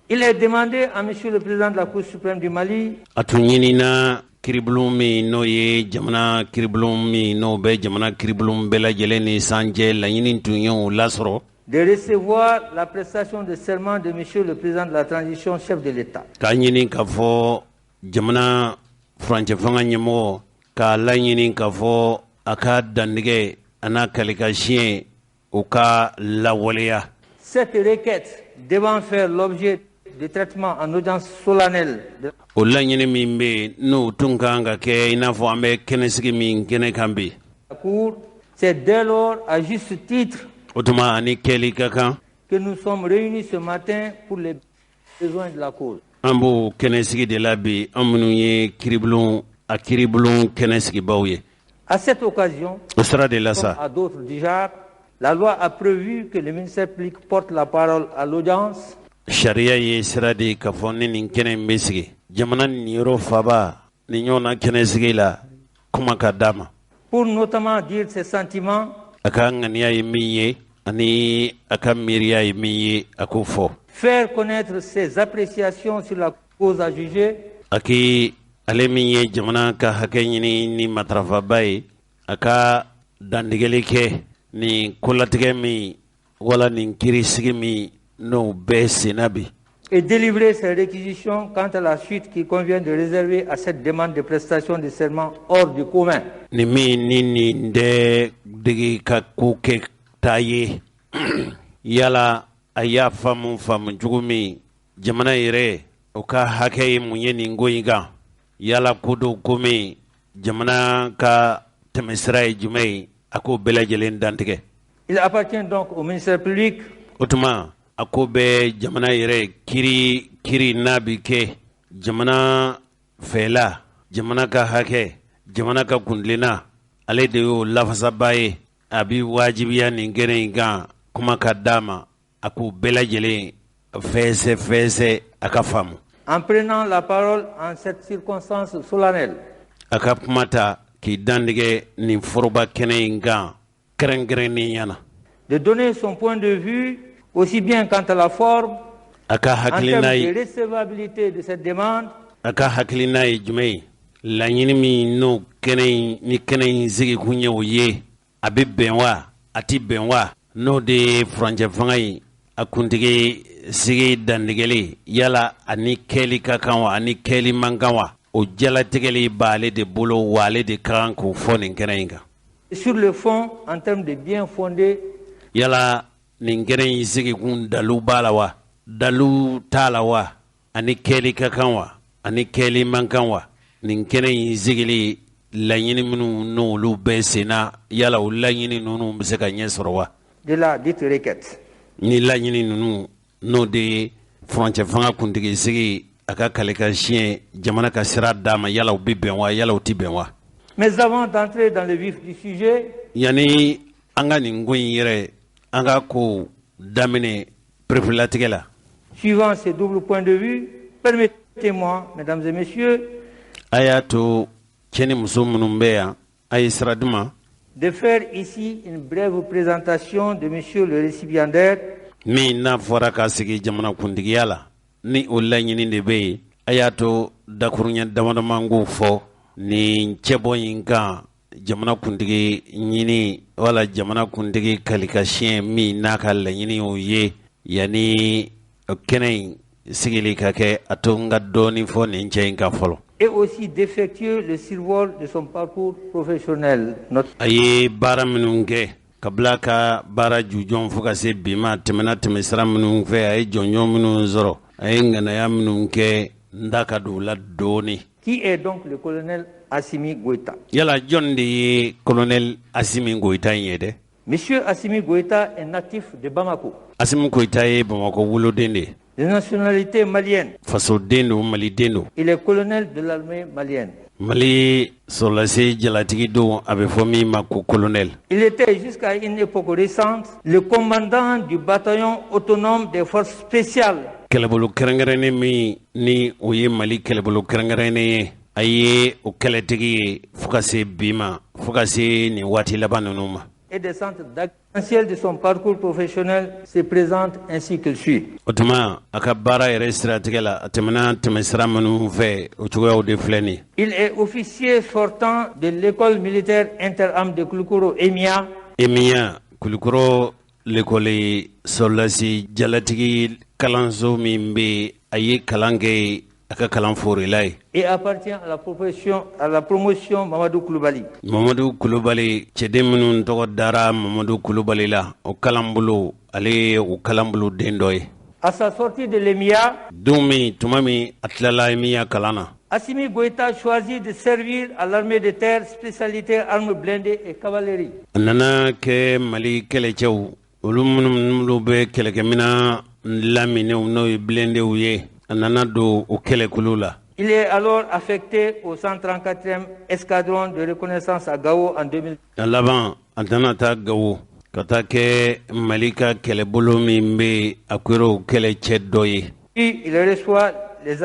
Il est demandé à Monsieur le président de la Cour suprême du Mali, A tun ɲinina kiribulon min n'o ye jamana kiribulon min n'o bɛ jamana kiribulon bɛɛ lajɛlen ni sanjɛ, laɲini tun ye o lasɔrɔ. De recevoir la prestation de serment de Monsieur le président de la transition, chef de l'État. K'a ɲini k'a fɔ jamana furancɛ fanga ɲɛmɔgɔ k'a laɲini k'a fɔ a ka dantigɛ a n'a kalikasiɲɛ o ka lawaleya. Cette requête devant faire l'objet de traitement en audience solennelle de O laɲini min bɛ yen n'o tun kan ka kɛ i n'a fɔ an bɛ kɛnɛsigi min kɛnɛ kan bi. La Cour, c'est dès lors à juste titre O tuma ani kɛli ka kan. Que nous sommes réunis ce matin pour les besoins de la cause. An b'o kɛnɛsigi de la bi, an minnu ye kiribulon a kiribulon kɛnɛsigibaw ye. À cette occasion, O sira de la comme sa. À d'autres du genre, la loi a prévu que le ministère public porte la parole à l'audience Sariya ye sira de k'a fɔ ni nin kɛnɛ in bɛ sigi jamana niyɔrɔ faba ni ɲɔgɔn na kɛnɛsigi la, kuma ka d'a ma. Pour notamment dire ses sentiments A ka ŋaniya ye min ye ani a ka miiriya ye min ye, a k'o fɔ. Faire connaître ses appréciations sur la cause à juger A k'i ale min ye jamana ka hakɛ ɲini ni matarafaba ye, a ka dantigɛli kɛ nin kolatigɛ min wala nin kiirisigi min n'o bɛɛ senna bi. Et délivrer ses réquisitions quant à la suite qu'il convient de réserver à cette demande de prestation de serment hors du commun. Nin min ni nin tɛ dege ka ko kɛ ta ye, yala a y'a faamu faamu cogo min, jamana yɛrɛ o ka hakɛ ye mun ye nin ko in kan, yala ko dɔ ko min jamana ka tɛmɛsira ye jumɛn ye, a k'o bɛɛ lajɛlen dantigɛ. Il appartient donc au ministère public O tuma a ko bɛ jamana yɛrɛ kiri kiri n'a bi kɛ jamana fɛla, jamana ka hakɛ, jamana ka kuntilenna, ale de y'o lafasaba ye. A bi wajibiya nin kɛnɛ in kan, kuma ka d'a ma, a k'o bɛɛ lajɛlen fɛsɛ fɛsɛ a ka faamu. En prenant la parole en cette circonstance solennelle A ka kuma ta k'i dantigɛ nin foroba kɛnɛ in kan kɛrɛnkɛrɛnnenya na. De donner son point de vue aussi bien quant à la forme, A ka en termes hakilina ye de recevabilité de cette demande, A ka hakilina ye jumɛn ye, laɲini min n'o kɛnɛ in ni kɛnɛ in sigikun ye o ye, a bɛ bɛn wa a ti bɛn wa, n'o de ye furancɛ fanga in a kuntigi sigi dantigɛli, yala ani kɛli ka kan wa ani kɛli man kan wa, o jalatigɛli b'ale de bolo wa ale de ka kan k'o fɔ nin kɛnɛ in kan. Et sur le fond, en termes de bien fondé Yala nin kɛnɛ in sigikun dalu b'a la wa dalu t'a la wa, ani kɛli ka kan wa ani kɛli man kan wa, nin kɛnɛ in sigili laɲini minnu n'olu bɛɛ senna, yala o laɲini ninnu bɛ se ka ɲɛ sɔrɔ wa? De la dite requête. Ni laɲini ninnu n'o de ye furancɛ fanga kuntigi sigi a ka kalikan siɲɛ jamana ka sira d'a ma, yala u bɛ bɛn wa yala u tɛ bɛn wa? Mais avant d'entrer dans le vif du sujet, Yanni an ka nin ko in yɛrɛ an ka ko daminɛ perepelatigɛ la, suivant ces doubles points de vue, permettez-moi, mesdames et messieurs, a y'a to cɛ ni muso minnu bɛ yan, a ye sira di ma de faire ici une brève présentation de monsieur le récipiendaire min n'a fɔra ka sigi jamana kuntigiya la, ni o laɲini de bɛ yen, A y'a to dakuruɲɛ damadama k'o fɔ nin cɛbɔ in kan, jamana kuntigi ɲini wala jamana kuntigi kalikasiyɛn min n'a ka laɲini o ye yanni kɛnɛ in sigili ka kɛ. A to n ka dɔɔnin fɔ nin cɛ in kan fɔlɔ. Et aussi d'effectuer le survol de son parcours professionnel. Notre A ye baara minnu kɛ kabila ka baara jujɔn fo ka se bi ma, tɛmɛna tɛmɛsira minnu fɛ, a ye jɔnjɔn minnu sɔrɔ, a ye ŋanaya minnu kɛ, n da ka don o la dɔɔni. Qui est donc le colonel Assimi Goïta? Yala jɔn de ye colonel Asimi Goyita in ye dɛ? Monsieur Assimi Goïta est natif de Bamako, Asimi Goyita ye Bamakɔ woloden de ye, de nationalité malienne. Fasoden don, maliden don. Il est colonel de l'armée malienne. Mali sɔrɔlasi jalatigi don, a bɛ fɔ min ma ko colonel. Il était jusqu'à une époque récente le commandant du bataillon autonome des forces spéciales. Kɛlɛbolo kɛrɛnkɛrɛnnen min ni o ye Mali kɛlɛbolo kɛrɛnkɛrɛnnen ye, a ye o kɛlɛtigi ye fo ka se bi ma, fo ka se nin waati laban ninnu ma. Et des centres d'essentiel de son parcours professionnel se présente ainsi qu'il suit. O tuma, a ka baara yɛrɛ siratigɛ la, a tɛmɛna tɛmɛsira minnu fɛ, o cogoyaw de filɛ nin ye. Il est officier sortant de l'école militaire interarmes de Koulikoro, EMIA, EMIA, Kulukɔrɔ lekɔli sɔrɔlasi jalatigi kalanso min bɛ yen, a ye kalan kɛ, a ka kalan forila ye. Et appartient à la promotion Mamadou Koulibaly. Mamadu Kulubali, cɛden minnu tɔgɔ dara Mamadu Kulubali la, o kalanbolo, ale ye o kalanbolo den dɔ ye. À sa sortie de l'EMIA, Don min, tuma min a tilala EMIA kalan na, Assimi Goïta choisit de servir à l'armée de terre, spécialité armes blindées et cavalerie. A nana kɛ Mali kɛlɛcɛw, olu minnu bɛ kɛlɛkɛminɛn laminɛw, n'o ye blindéw ye, a nana don o kɛlɛkulu la. Il est alors affecté au 134e escadron de reconnaissance à Gao en 2000. A laban, a nana taa Gawo ka taa kɛ Mali ka kɛlɛbolo min bɛ a kɛra o kɛlɛcɛ dɔ ye. Puis il reçoit les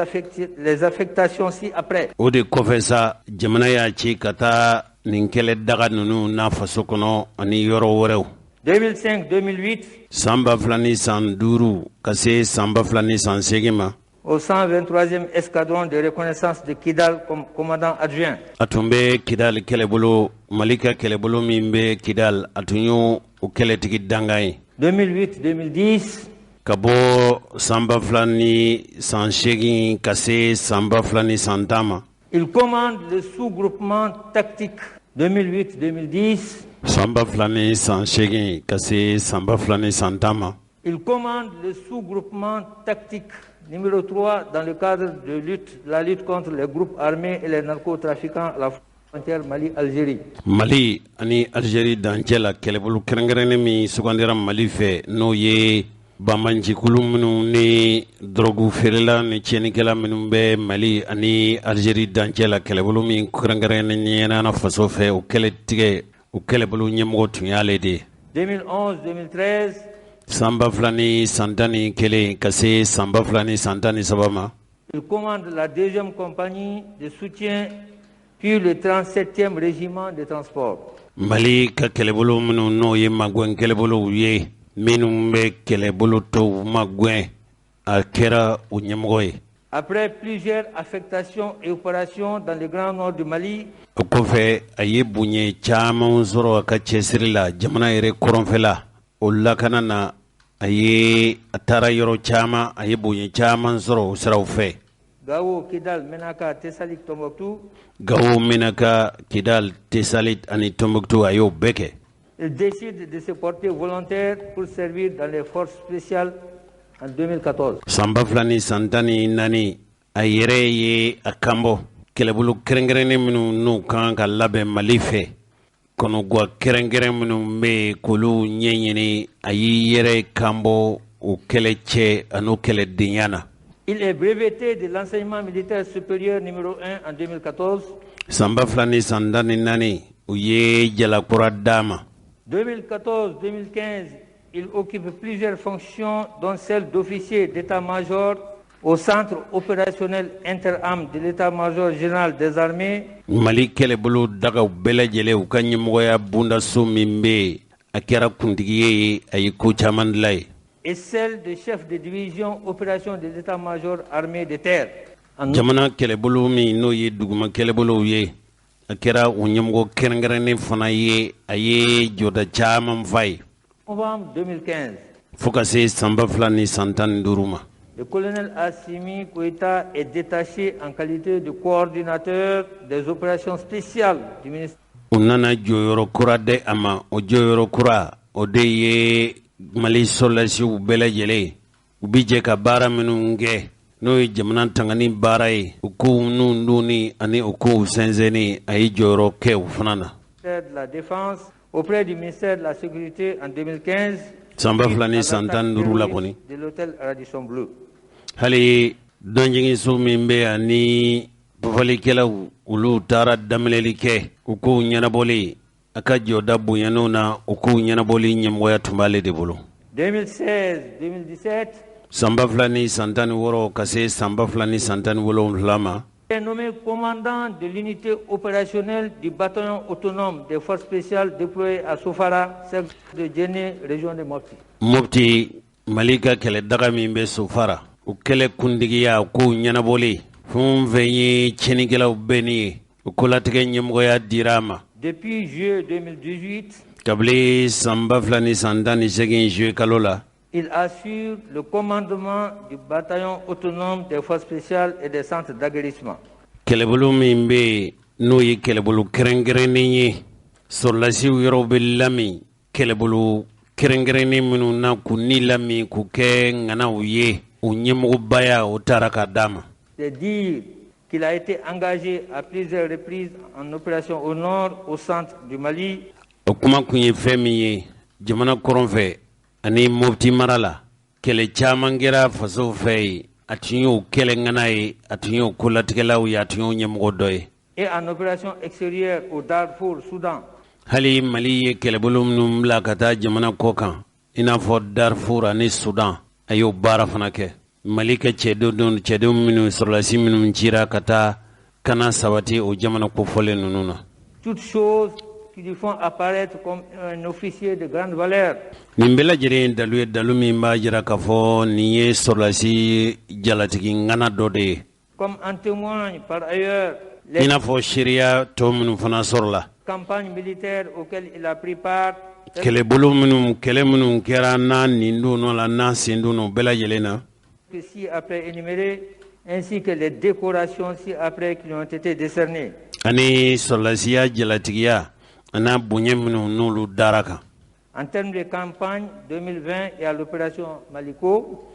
affectations ci-après. O de kɔfɛ sa, jamana y'a ci ka taa nin kɛlɛ daga ninnu n'a faso kɔnɔ ani yɔrɔ wɛrɛw. 2005-2008, San 2005 ka se san 2008 ma, au 123e escadron de reconnaissance de Kidal comme commandant adjoint. A tun bɛ Kidali kɛlɛbolo, Mali ka kɛlɛbolo min bɛ Kidal, a tun y'o o kɛlɛtigi dangan ye. 2008-2010, Ka bɔ san 2008 ka se san 2010 ma, il commande le sous-groupement tactique. 2008-2010, San 2008 ka se san 2010 ma, il commande le sous-groupement tactique numéro 3 dans le cadre de la lutte contre les groupes armés et les narcotrafiquants à la frontière Mali-Algérie. Mali ani Algérie dancɛ la, kɛlɛbolo kɛrɛnkɛrɛnnen min sugandira Mali fɛ, n'o ye banbancikulu minnu ni dɔrɔgu feerela ni tiɲɛnikɛla minnu bɛ Mali ani Algérie dancɛ la, kɛlɛbolo min kɛrɛnkɛrɛnnen ɲɛna faso fɛ, o kɛlɛtigɛ, o kɛlɛbolo ɲɛmɔgɔ tun y'ale de ye. 2011-2013, San 2011 ka se san 2013 ma, il commande la deuxième compagnie de soutien puis le 37e régiment de transport. Mali ka kɛlɛbolo minnu n'o ye magɛn kɛlɛbolow ye, minnu bɛ kɛlɛbolo tɔw magɛn, a kɛra o ɲɛmɔgɔ ye. Après plusieurs affectations et opérations dans le Grand Nord du Mali, O kɔfɛ, a ye bonya caman sɔrɔ a ka cɛsiri la jamana yɛrɛ kɔrɔnfɛla o lakana na. A ye a taara yɔrɔ caman, a ye bonya caman sɔrɔ o siraw fɛ. Gao, Kidal, Menaka, Tessalit, Tombouctou, Gawo, Menaka, Kidal, Tesalit ani Tombouctou, a y'o bɛɛ kɛ. Il décide de se porter volontaire pour servir dans les forces spéciales en 2014. San 2014, a yɛrɛ ye a kanbɔ kɛlɛbolo kɛrɛnkɛrɛnnen minnu n'u kan ka labɛn Mali fɛ, kɔnɔguwa kɛrɛnkɛrɛn minnu bɛ yen k'olu ɲɛɲini, a y'i yɛrɛ kanbɔ o kɛlɛcɛ an'o kɛlɛdenya na. Il est breveté de l'enseignement militaire supérieur numéro 1 en 2014. San 2014, u ye jalakura d'a ma. 2014-2015, il occupe plusieurs fonctions, dont celle d'officier d'état-major au centre opérationnel interarmes de l'état-major général des armées. Mali kɛlɛbolo dagaw bɛɛ lajɛlen, u ka ɲɛmɔgɔya bondaso min bɛ yen, a kɛra kuntigi ye, a ye ko caman dilan ye. Et celle de chef de division opération de l'état-major armée de terre. Jamana kɛlɛbolo min n'o ye duguma kɛlɛbolow ye, a kɛra o ɲɛmɔgɔ kɛrɛnkɛrɛnnen fana ye, a ye jɔda caman fa ye. Novembre 2015. Fo ka se san 2015 ma. Le colonel Assimi Goïta est détaché en qualité de coordinateur des opérations spéciales du ministère. U nana jɔyɔrɔ kura di a ma. O jɔyɔrɔ kura, o de ye Mali sɔrɔdasiw bɛɛ lajɛlen u bi jɛ ka baara minnu kɛ, n'o ye jamana tangani baara ye, u kow nun donni ani u kow sɛnsɛnni, a ye jɔyɔrɔ kɛ o fana na. De la Défense auprès du ministère de la Sécurité en 2015. San 2015 la kɔni, de l'hôtel Radisson Blu. Hali dɔnjiginso min bɛ yan ni pafalikɛlaw olu taara daminɛli kɛ, u kow ɲɛnabɔli, a ka jɔda bonyan'o na, u kow ɲɛnabɔli ɲɛmɔgɔya tun b'ale de bolo. 2016-2017. San 2016 ka se san 2017 ma, est nommé commandant de l'unité opérationnelle du bataillon autonome des forces spéciales déployées à Sofara, cercle de Djenné, région de Mopti. Mopti, Mali ka kɛlɛdaga min bɛ Sofara, o kɛlɛ kuntigiya, o kow ɲɛnabɔli, fɛn o fɛn ye tiɲɛnikɛlaw bɛnni ye, o kolatigɛ ɲɛmɔgɔya dira a ma. Depuis juillet 2018, kabini san 2018 juillet kalo la, il assure le commandement du bataillon autonome des forces spéciales et des centres d'aguerrissement. Kɛlɛbolo min bɛ yen n'o ye kɛlɛbolo kɛrɛnkɛrɛnnen ye, sɔrɔdasiw yɔrɔw bɛ lami kɛlɛbolo kɛrɛnkɛrɛnnen minnu na k'u ni lami k'u kɛ ŋanaw ye, o ɲɛmɔgɔbaya, o taara k'a d'a ma. C'est dire qu'il a été engagé à plusieurs reprises en opération au nord, au centre du Mali. O kuma kun ye fɛn min ye, jamana kɔrɔn fɛ ani Mopti mara la, kɛlɛ caman kɛra fasow fɛ yen, a tun y'o kɛlɛ ŋana ye, a tun y'o kolatigɛlaw ye, a tun y'o ɲɛmɔgɔ dɔ ye. Et en opération extérieure au Darfour, Soudan. Hali Mali ye kɛlɛbolo minnu bila ka taa jamana kɔ kan, i n'a fɔ Darfour ani Soudan, a y'o baara fana kɛ. Mali ka cɛdenw cɛdenw minnu, sɔrɔdasi minnu cira ka taa kana sabati o jamana kofɔlen ninnu na. Toutes choses qui lui font apparaître comme un officier de grande valeur. Nin bɛɛ lajɛlen ye dalu ye, dalu min b'a jira k'a fɔ nin ye sɔrɔdasi jalatigi ŋana dɔ de ye. Comme en témoigne par ailleurs i n'a fɔ seereya tɔ minnu fana sɔrɔla, campagnes militaires auxquelles il a pris part. Kɛlɛbolo minnu, kɛlɛ minnu kɛra n'a nin don la, n'a sen don o bɛɛ lajɛlen na, que ci-après énumérées, ainsi que les décorations ci-après qui lui ont été décernées. Ani sɔrɔdasiya jalatigiya a n'a bonya minnu n'olu dara kan. En termes de campagne 2020 et à l'opération Maliko,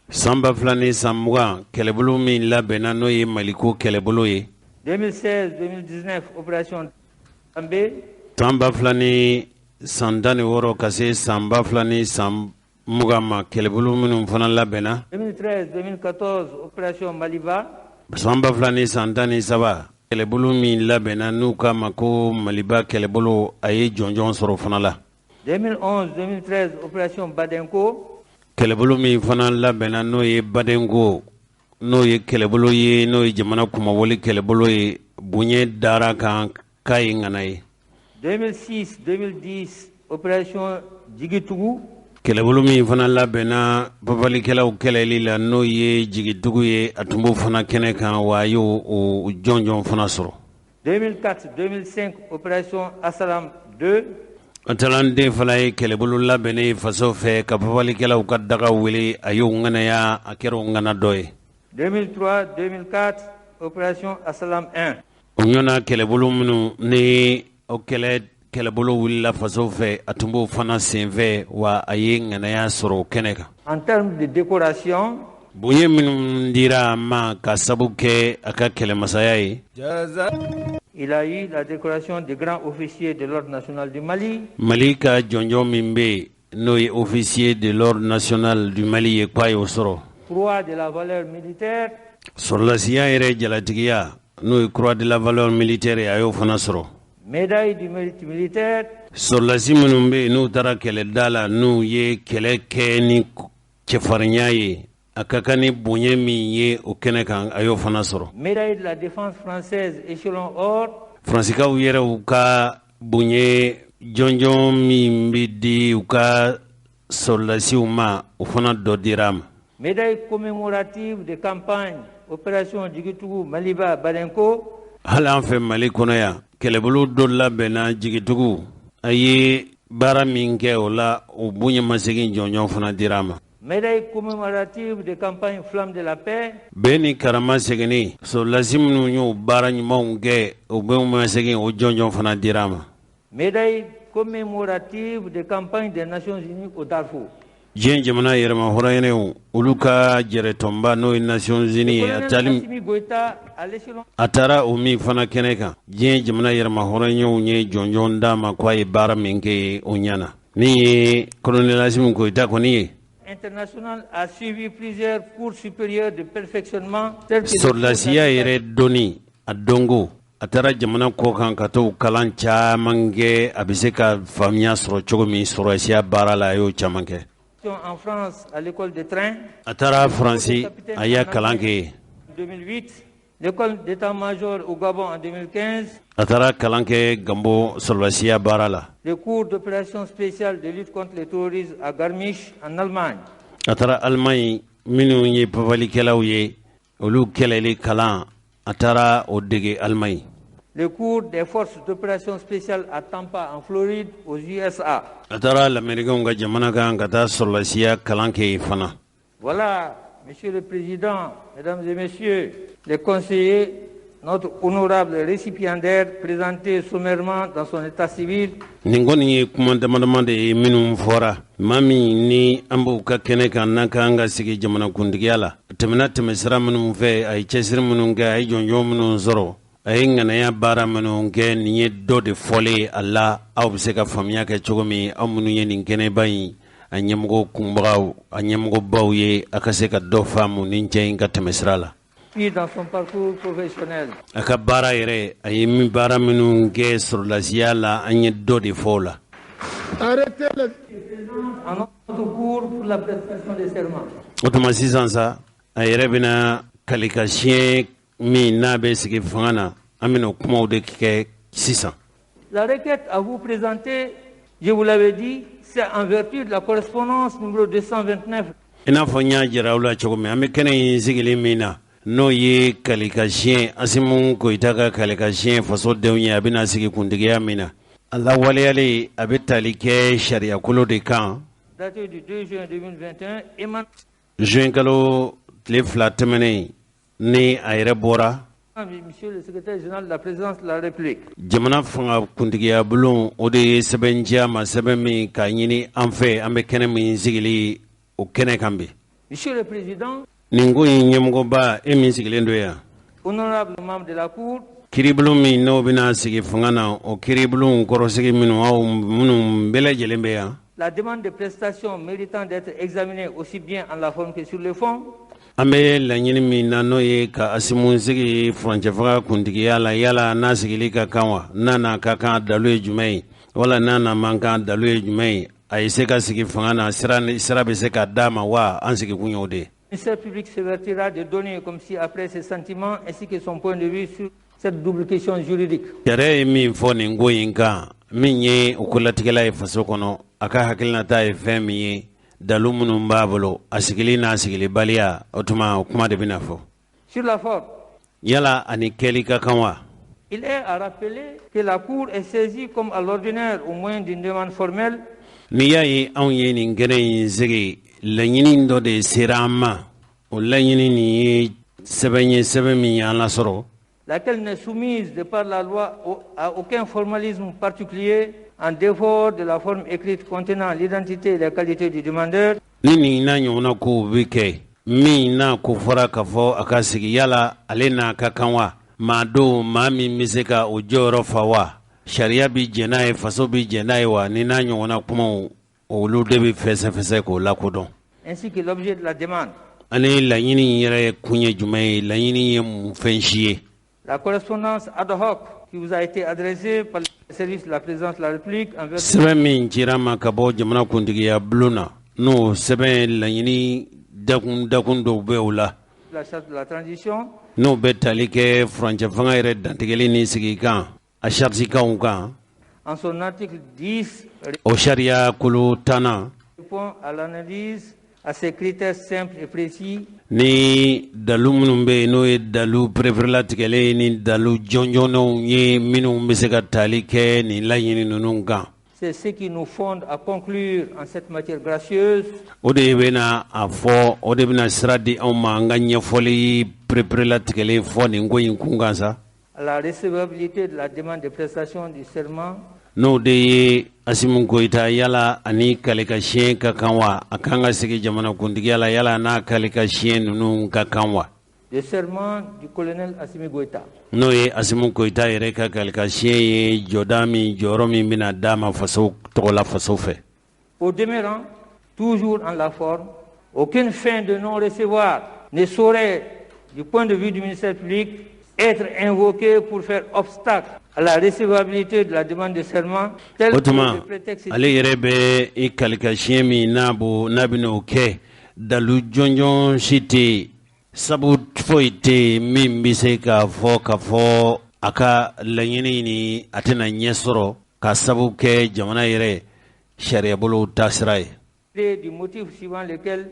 San 2020, kɛlɛbolo min labɛnna, n'o ye Maliko kɛlɛbolo ye, 2016-2019, opération També, San 2016 ka se san 2020 ma, kɛlɛbolo minnu fana labɛnna, 2013-2014, opération Maliba, San 2013, kɛlɛbolo min labɛnna n'u k'a ma ko Maliba kɛlɛbolo, a ye jɔnjɔn sɔrɔ fana la. 2011-2013, opération Badenko, Kɛlɛbolo min fana labɛnna, n'o ye Badenko, n'o ye kɛlɛbolo ye, n'o ye jamana kunmabɔli kɛlɛbolo ye, bonya dara kan k'a ye ŋana ye. 2006-2010, opération Djigitougou, Kɛlɛbolo min fana labɛnna papalikɛlaw kɛlɛli la, n'o ye Jigitugu ye, a tun b'o fana kɛnɛ kan wa, a y'o o jɔnjɔn fana sɔrɔ. 2004-2005, opération Assalam 2, Atalante fana ye kɛlɛbolo labɛnnen ye faso fɛ ka papalikɛlaw ka daga wele, a y'o ŋanaya, a kɛra o ŋana dɔ ye. 2003-2004, opération Assalam 1, O ɲɔna kɛlɛbolo minnu ni o kɛlɛ kɛlɛbolo wulila faso fɛ, a tun b'o fana senfɛ wa, a ye ŋanaya sɔrɔ o kɛnɛ kan. En termes de décoration, Bonya minnu dira a ma ka sabu kɛ a ka kɛlɛmasaya ye, il a eu la décoration de grand officier de l'Ordre national du Mali, Mali ka jɔnjɔn min bɛ yen, n'o ye officier de l'Ordre national du Mali ye, k'a y'o sɔrɔ. Croix de la valeur militaire, Sɔrɔdasiya yɛrɛ jalatigiya, n'o ye Croix de la valeur militaire ye, a y'o fana sɔrɔ. Médaille du mérite militaire, Sɔrɔdasi minnu bɛ yen n'u taara kɛlɛda la, n'u ye kɛlɛ kɛ ni cɛfarinya ye, a ka kan ni bonya min ye o kɛnɛ kan, a y'o fana sɔrɔ. Médaille de la défense française échelon or, Faransikaw yɛrɛw ka bonya jɔnjɔn min bɛ di u ka sɔrɔdasiw ma, o fana dɔ dira a ma. Médaille commémorative de campagne opération Jigitugu Maliba Badenko. Hali an fɛ Mali kɔnɔ yan, kɛlɛbolo dɔ labɛnna Jigitugu, a ye baara min kɛ o la, o bonyamasegin jɔnjɔn fana dira a ma. Médaille commémorative de campagne Flamme de la paix. Bɛn ni karama seginni, sɔrɔdasi minnu y'o baara ɲumanw kɛ, o bonyamasegin o jɔnjɔn fana dira a ma. Médaille commémorative de campagne des Nations Unies au Darfour. Diɲɛ jamana yɛrɛmahɔrɔnyaw, olu ka jɛrɛtɔnba n'o ye Nations Unies ye, a taara o min fana kɛnɛ kan, diɲɛ jamana yɛrɛmahɔrɔnyaw ye jɔnjɔn d'a ma k'a ye baara min kɛ, o ɲɛna. Min ye colonel Asimi Goyita kɔni ye, international a suivi plusieurs cours supérieurs de perfectionnement tels que sɔrɔdasiya yɛrɛ dɔnni a dɔnko, a taara jamana kɔ kan ka t'o kalan caman kɛ, a bɛ se ka faamuya sɔrɔ cogo min sɔrɔdasiya baara la, a y'o caman kɛ. En France à l'école de train. A taara Faransi, a y'a kalan kɛ yen. 2008, l'école d'état-major au Gabon en 2015. A taara kalan kɛ Gabon sɔrɔdasiya baara la. Le cours d'opération spéciale de lutte contre le terrorisme à Garmisch en Allemagne. A taara Allemagne, minnu ye papalikɛlaw ye, olu kɛlɛli kalan, a taara o dege Allemagne. Le cours des forces d'opération spéciale à Tampa en Floride aux USA. A taara lamɛricainw ka jamana kan ka taa sɔrɔdasiya kalan kɛ yen fana. Voilà, Monsieur le Président, Mesdames et Messieurs les conseillers, notre honorable récipiendaire présenté sommairement dans son état civil. Nin kɔni ye kuma dama dama de ye minnu fɔra. Maa min ni an b'o ka kɛnɛ kan n'a kan ka sigi jamanakuntigiya la, a tɛmɛna tɛmɛsira minnu fɛ, a ye cɛsiri minnu kɛ, a ye jɔnjɔn minnu sɔrɔ, a ye ŋanaya baara minnu kɛ, nin ye dɔ de fɔlen a la, aw bɛ se ka faamuya kɛ cogo min, aw minnu ye nin kɛnɛba in a ɲɛmɔgɔ kunbagaw, a ɲɛmɔgɔbaw ye, a ka se ka dɔ faamu nin cɛ in ka tɛmɛsira la. Dans son parcours professionnel. A ka baara yɛrɛ, a ye min baara minnu kɛ sɔrɔdasiya la, an ye dɔ de fɔ o la. Arrêtez le En notre cours pour la prestation de serment. O tuma sisan sa, a yɛrɛ bɛna kalikasiyɛn min n'a bɛ sigi fanga na, an bɛna o kumaw de kɛ sisan. La requête à vous présenter, je vous l'avais dit, c'est en vertu de la correspondance numéro 229 I n'a fɔ n y'a jira aw la cogo min, an bɛ kɛnɛ in sigili min na, n'o ye kalikasiyɛn, Asimu Goyita ka kalikasiyɛn fasodenw ye, a bɛna sigi kuntigiya min na, a lawaleyalen a bɛ tali kɛ sariyakolo de kan. Datée du 2 juin 2021 émanant Juin kalo tile 2 tɛmɛnen ni a yɛrɛ bɔra Monsieur le secrétaire général de la présidence de la République. Jamana fanga kuntigiya bulon, o de ye sɛbɛn ci a ma, sɛbɛn min k'a ɲini an fɛ, an bɛ kɛnɛ min sigili o kɛnɛ kan bi. Monsieur le Président, Nin ko in ɲɛmɔgɔba, e min sigilen don yan, honorable membre de la Cour, kiiribulon min n'o bɛna sigi fanga na, o kiiribulon kɔrɔsigi minnu, aw minnu bɛɛ lajɛlen bɛ yan, la demande de prestation méritant d'être examinée aussi bien en la forme que sur le fond, an bɛ laɲini min na, n'o ye ka Asimu sigi furancɛ kuntigiya la, yala n'a sigili ka kan wa? N'a n'a ka kan, dalu ye jumɛn ye? Wala n'a n'a man kan, dalu ye jumɛn ye? A ye se ka sigi fanga na, sira sira bɛ se ka d'a ma wa? An sigikun y'o de ye. Le ministère public s'évertuera de donner comme ci-après ses sentiments ainsi que son point de vue sur cette double question juridique. Sariya ye min fɔ nin ko in kan, min ye o kolatigɛla ye faso kɔnɔ, a ka hakilinata ye fɛn min ye, dalu minnu b'a bolo, a sigili n'a sigilibaliya, o tuma o kuma de bɛna fɔ. Sur la forme, Yala ani kɛli ka kan wa? Il est à rappeler que la Cour est saisie comme à l'ordinaire au moyen d'une demande formelle N'i y'a ye anw ye nin kɛnɛ in sigi, laɲini dɔ de sera an ma. O laɲini nin ye sɛbɛn ye, sɛbɛn min y'an lasɔrɔ, laquelle n'est soumise de par la loi à aucun formalisme particulier en dehors de la forme écrite contenant l'identité et les qualités du demandeur, Ni nin n'a ɲɔgɔnna kow bɛ kɛ, min n'a ko fɔra k'a fɔ a ka sigi, yala ale n'a ka kan wa? Maa don, maa min bɛ se ka o jɔyɔrɔ fa wa? Sariya bi jɛn n'a ye, faso bi jɛn n'a ye wa? Ni n'a ɲɔgɔnna kumaw, olu de bɛ fɛsɛfɛsɛ k'o lakodɔn, ainsi que l'objet de la demande. Ani laɲini in yɛrɛ kun ye jumɛn ye, laɲini ye mun fɛn si ye. La correspondance ad hoc qui vous a été adressée par le service de la présidence de la République en vertu Sɛbɛn min cira ma ka bɔ jamana kuntigiya bulon na, n'o sɛbɛn laɲini dakun dakun dɔw bɛ o la, de la charte de la transition, n'o bɛ tali kɛ furancɛ fanga yɛrɛ dantigɛli ni sigikan a saritikanw kan, en son article 10, o sariya kolo 10nan, répond à l'analyse À ces critères simples et précis. Ni dalu minnu bɛ yen, n'o ye dalu pereperelatigɛlen ni dalu jɔnjɔnnenw ye, minnu bɛ se ka tali kɛ nin laɲini ninnu kan. C'est ce qui nous fonde à conclure en cette matière gracieuse. O de bɛna a fɔ, o de bɛna sira di anw ma an ka ɲɛfɔli pereperelatigɛlen fɔ nin ko in kun kan sa. À la recevabilité de la demande de prestation du serment. N'o de ye Asimi Goyita, yala ani kalekasiyɛn ka kan wa? A kan ka sigi jamanakuntigiya la, yala n'a kalekasiyɛn ninnu ka kan wa? Le serment du colonel Assimi Goïta. N'o ye Asimi Goyita yɛrɛ ka kalekasiyɛn ye, jɔda min, jɔyɔrɔ min bɛna d'a ma faso tɔgɔ la, faso fɛ. Au demeurant, toujours en la forme, aucune fin de non-recevoir ne saurait, du point de vue du ministère public, être invoquée pour faire obstacle à la recevabilité de la demande de serment. O tuma, ale yɛrɛ bɛ i kalikasiyɛn min n'a bo n'a bɛna o kɛ, dalu jɔnjɔn si tɛ yen, sabu foyi tɛ yen min bɛ se k'a fɔ k'a fɔ a ka laɲini ni a tɛna ɲɛ sɔrɔ, ka sabu kɛ jamana yɛrɛ sariyabolow taasira ye. Du motif suivant lequel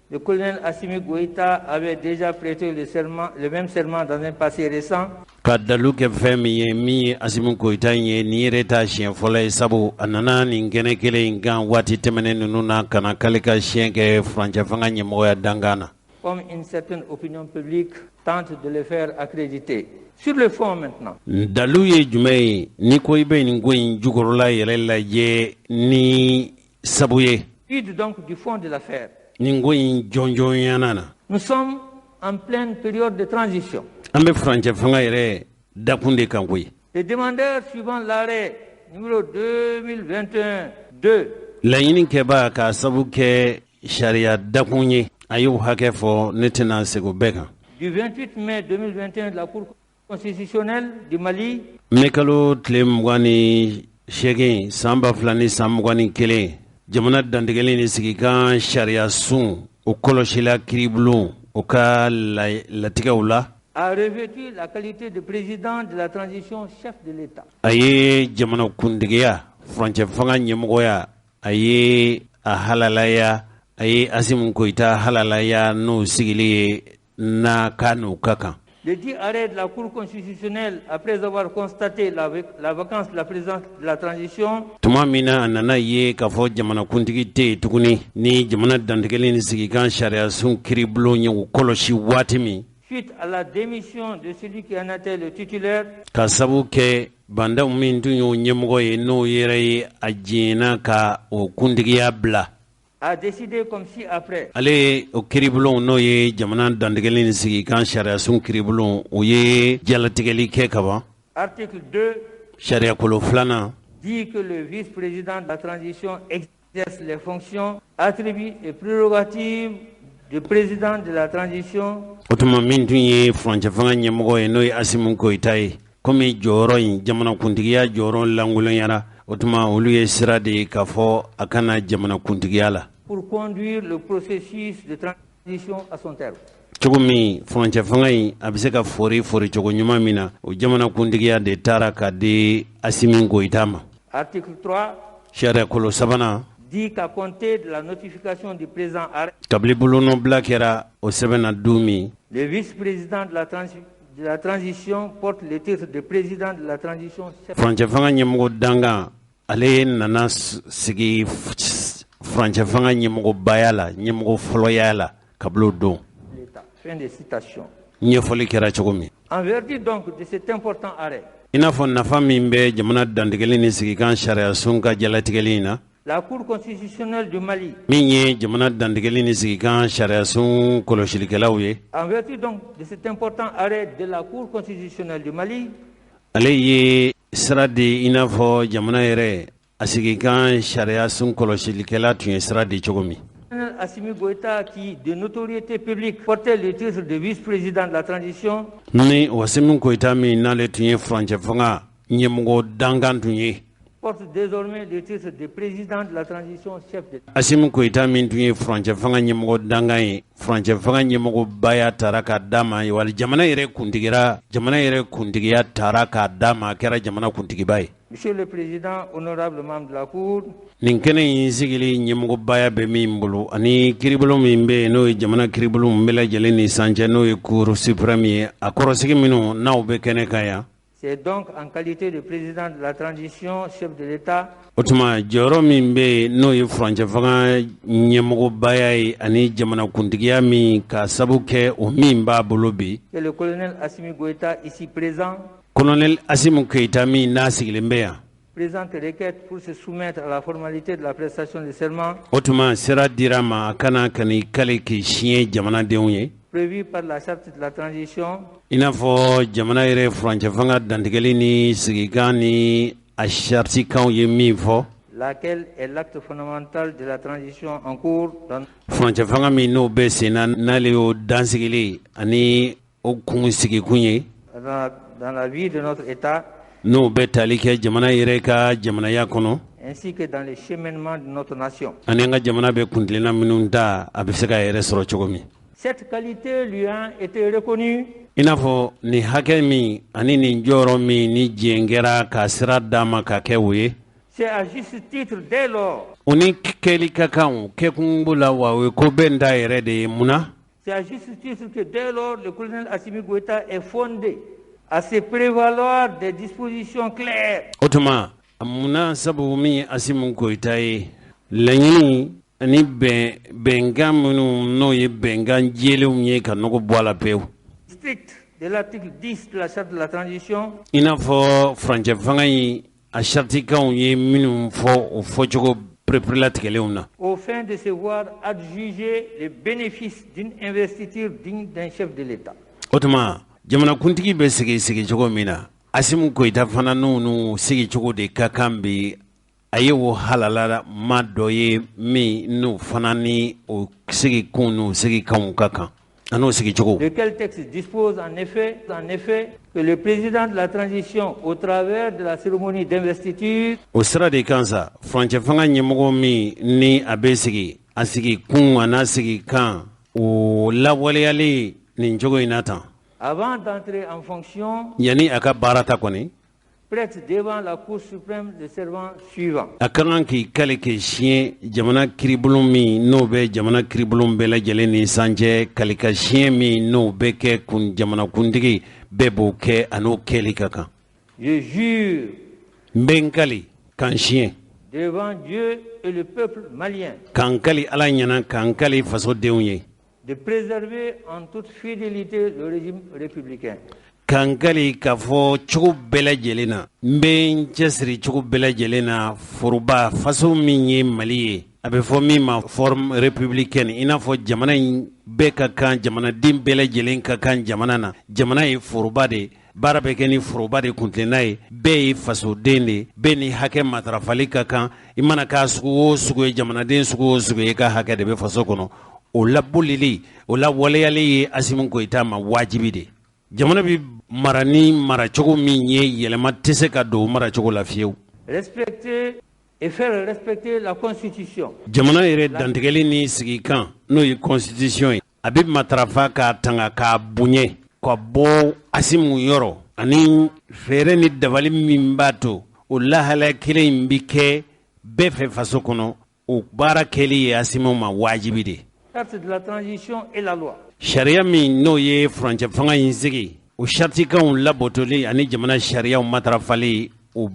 le colonel Assimi Goïta avait déjà prêté le serment, le même serment dans un passé récent. Ka dalu kɛ fɛn min ye, min ye Asimi Goyita ye, nin yɛrɛ t'a siɲɛ fɔlɔ ye, sabu a nana nin kɛnɛ kelen in kan waati tɛmɛnen ninnu na ka na k'ale ka siɲɛ kɛ furancɛ fanga ɲɛmɔgɔya dankan na. Comme une certaine opinion publique tente de le faire accréditer. Sur le fond maintenant. Dalu ye jumɛn ye, n'i ko i bɛ nin ko in jukɔrɔla yɛrɛ lajɛ ni sabu ye? Quid donc du fond de l'affaire? Nin ko in jɔnjɔnyana na. Nous sommes en pleine période de transition. An bɛ furancɛ fanga yɛrɛ dakun de kan koyi. Les demandeurs suivant l'arrêt numéro 2021 2. Laɲini kɛbaa, k'a sabu kɛ sariya dakun ye, a y'o hakɛ fɔ, ne tɛna segin o bɛɛ kan. Du 28 mai 2021 de la Cour constitutionnelle du Mali. Mɛ kalo tile 28 san 2021, jamana dantigɛlen ni sigikan sariya sun o kɔlɔsila kiiribulon o ka latigɛw la. A revêtu la qualité de président de la transition, chef de l'État. A ye jamana kuntigiya, furancɛ fanga ɲɛmɔgɔya, a ye a halalaya, a ye Asimi Goyita halalaya n'o sigili ye n'a ka n'o ka kan. Le dit arrêt de la Cour constitutionnelle, après avoir constaté la vacance de la présidence de la transition. Tuma min na a nana ye k'a fɔ jamanakuntigi tɛ yen tuguni, ni jamana dantigɛlen ni sigikan sariyasun kiiribulon ye o kɔlɔsi waati min. Suite à la démission de celui qui en était le titulaire. Ka sabu kɛ bandaw min tun y'o ɲɛmɔgɔ ye, n'o yɛrɛ ye a jɛnna ka o kuntigiya bila. A décidé comme ci-après. Ale o kiiribulon, n'o ye jamana dantigɛlen ni sigikan sariyasun kiiribulon, o ye jalatigɛli kɛ kaban. Article 2. Sariyakolo filanan. Dit que le vice-président de la transition exerce les fonctions, attributs et prérogatives du président de la transition. O tuma, min tun ye furancɛ fanga ɲɛmɔgɔ ye, n'o ye Asimi Goyita ye, komi jɔyɔrɔ in, jamanakuntigiya jɔyɔrɔ lankolonyara, o tuma olu ye sira de ye k'a fɔ a kana jamanakuntigiya la. Pour conduire le processus de transition à son terme. Cogo min furancɛ fanga in a bɛ se ka fori fori cogo ɲuman min na, o jamanakuntigiya de taara ka di Asimi Goyita ma. Article 3. Sariyakolo sabanan. Dit qu'à compter de la notification du présent arrêt. Kabini bolonɔbila kɛra o sɛbɛn na don min. Le vice-président de la transition porte le titre de président de la transition. Furancɛ fanga ɲɛmɔgɔ dankan, ale nana sigi furancɛ fanga ɲɛmɔgɔbaya la, ɲɛmɔgɔ fɔlɔya la kabini o don. Fin de citation. Ɲɛfɔli kɛra cogo min. En vertu donc de cet important arrêt. I n'a fɔ nafa min bɛ jamana dantigɛli ni sigikan sariyasun ka jalatigɛli in na. La Cour constitutionnelle du Mali. Min ye jamana dantigɛli ni sigikan sariyasun kɔlɔsilikɛlaw ye. En vertu donc de cet important arrêt de la Cour constitutionnelle du Mali. Ale ye sira di i n'a fɔ jamana yɛrɛ a sigikan sariyasun kɔlɔsilikɛla tun ye sira di cogo min. Assimi Goïta, qui de notoriété publique portait le titre de vice-président de la transition. Ni Assimi Goïta min n'ale tun ye furancɛ fanga ɲɛmɔgɔ dankan tun ye. Porte désormais le titre de président de la transition, chef de Assimi Goïta min tun ye furancɛ fanga ɲɛmɔgɔ dankan ye, furancɛ fanga ɲɛmɔgɔbaya taara k'a d'a ma, wali jamana yɛrɛ kuntigira, jamana yɛrɛ kuntigiya taara k'a d'a ma, a kɛra jamana kuntigiba ye. Monsieur le Président, honorable membre de la Cour, Nin kɛnɛ in sigili ɲɛmɔgɔbaya bɛ min bolo ani kiiribulon min bɛ yen, n'o ye jamana kiiribulon bɛɛ lajɛlen ni sancɛ, n'o ye Cour suprême ye, a kɔrɔsigi minnu n'aw bɛ kɛnɛ kan yan. C'est donc en qualité de président de la transition, chef de l'État, O tuma, jɔyɔrɔ min bɛ yen, n'o ye furancɛ fanga ɲɛmɔgɔbaya ye ani jamanakuntigiya min ka sabu kɛ o min b'a bolo bi, que le colonel Assimi Goïta, ici présent, colonel Assimi Goïta min n'a sigilen bɛ yan, présente requête pour se soumettre à la formalité de la prestation de serment o tuma, sira dira ma a kana ka n'i kale k'i siɲɛ jamanadenw ye prévue par la charte de la transition i n'a fɔ jamana yɛrɛ furancɛ fanga dantigɛli ni sigikan ni a saritikanw ye min fɔ, laquelle est l'acte fondamental de la transition en cours dans furancɛ fanga min n'o bɛ sen na, n'ale y'o dansigili ani o kun sigikun ye dans la vie de notre État n'o bɛ tali kɛ jamana yɛrɛ ka jamanaya kɔnɔ ainsi que dans le cheminement de notre nation. ani an ka jamana bɛ kuntilenna minnu ta, a bɛ se k'a yɛrɛ sɔrɔ cogo min. Cette qualité lui a été reconnue I n'a fɔ nin hakɛ min ani nin jɔyɔrɔ min ni diɲɛ kɛra ka sira d'a ma ka kɛ o ye, C'est à juste titre dès lors. O ni kɛli ka kan, o kɛkun b'o la wa, o ye ko bɛɛ ta yɛrɛ de ye. Mun na? C'est à juste titre que dès lors le colonel Assimi Goïta est fondé à se prévaloir des dispositions claires O tuma, munna? Sabu min ye Assimi Goïta ye, laɲini ani bɛn bɛnkan minnu n'o ye bɛnkan jɛlenw ye ka nɔgɔ bɔ a la pewu strictes de l'article 10 de la charte de la transition i n'a fɔ furancɛ fanga in a saritikanw ye minnu fɔ, o fɔcogo pereperelatigɛlenw na, aux fins de se voir adjuger le bénéfice d'une investiture digne d'un chef de l'État. O tuma, jamanakuntigi bɛ sigi sigicogo min na, Assimi Goïta fana n'u n'u sigicogo de ka kan bi. A ye o halala ma dɔ ye min n'u fana ni o sigikun n'u sigikanw ka kan a n'o sigicogo. Lequel texte dispose en effet que le président de la transition, au travers de la cérémonie d'investiture, O sira de kan sa, furancɛ fanga ɲɛmɔgɔ min ni a bɛ sigi, a sigi kun a n'a sigi kan, o lawaleyalen nin cogo in na tan, avant d'entrer en fonction, yanni a ka baara ta kɔni, prête devant la Cour suprême le serment suivant. a ka kan k'i kale k'i siɲɛ jamana kiribulon min n'o bɛ jamana kiribulon bɛɛ lajɛlen ni sancɛ, kalika siɲɛ min n'o bɛ kɛ kun jamanakuntigi bɛɛ b'o kɛ, a n'o kɛli ka kan. Je jure N bɛ n kali k'an siɲɛ devant Dieu et le peuple malien k'an kali Ala ɲɛna, k'an kali fasodenw ye, de préserver en toute fidélité le régime républicain, k'an kali k'a fɔ cogo bɛɛ lajɛlen na, n bɛ n cɛsiri cogo bɛɛ lajɛlen na foroba faso min ye Mali ye, a bɛ fɔ min ma forme républicaine, i n'a fɔ jamana in bɛɛ ka kan, jamanaden bɛɛ lajɛlen ka kan jamana na. Jamana ye foroba de, baara bɛ kɛ ni foroba de kuntilenna ye. Bɛɛ ye fasoden de, bɛɛ ni hakɛ matarafali ka kan. I mana k'a sugu o sugu ye, jamanaden sugu o sugu ye, i ka hakɛ de bɛ faso kɔnɔ. O labolili, o lawaleyali ye Assimi Goïta ma wajibi de. Jamana bɛ mara ni maracogo min ye, yɛlɛma tɛ se ka don o maracogo la fiyewu. Respecter et faire respecter la Constitution, Jamana yɛrɛ dantigɛli ni sigikan, n'o ye constitution ye, a bɛ matarafa k'a tanga k'a bonya ka bɔ Assimi yɔrɔ, ani fɛɛrɛ ni dabali min b'a to o lahalaya kelen in bɛ kɛ bɛɛ fɛ faso kɔnɔ, o baara kɛli ye Assimi ma wajibi de. Charte de la transition et la loi. Sariya min n'o ye furancɛ fanga in sigi, o saritikanw labɔtɔli ani jamana sariyaw matarafali, o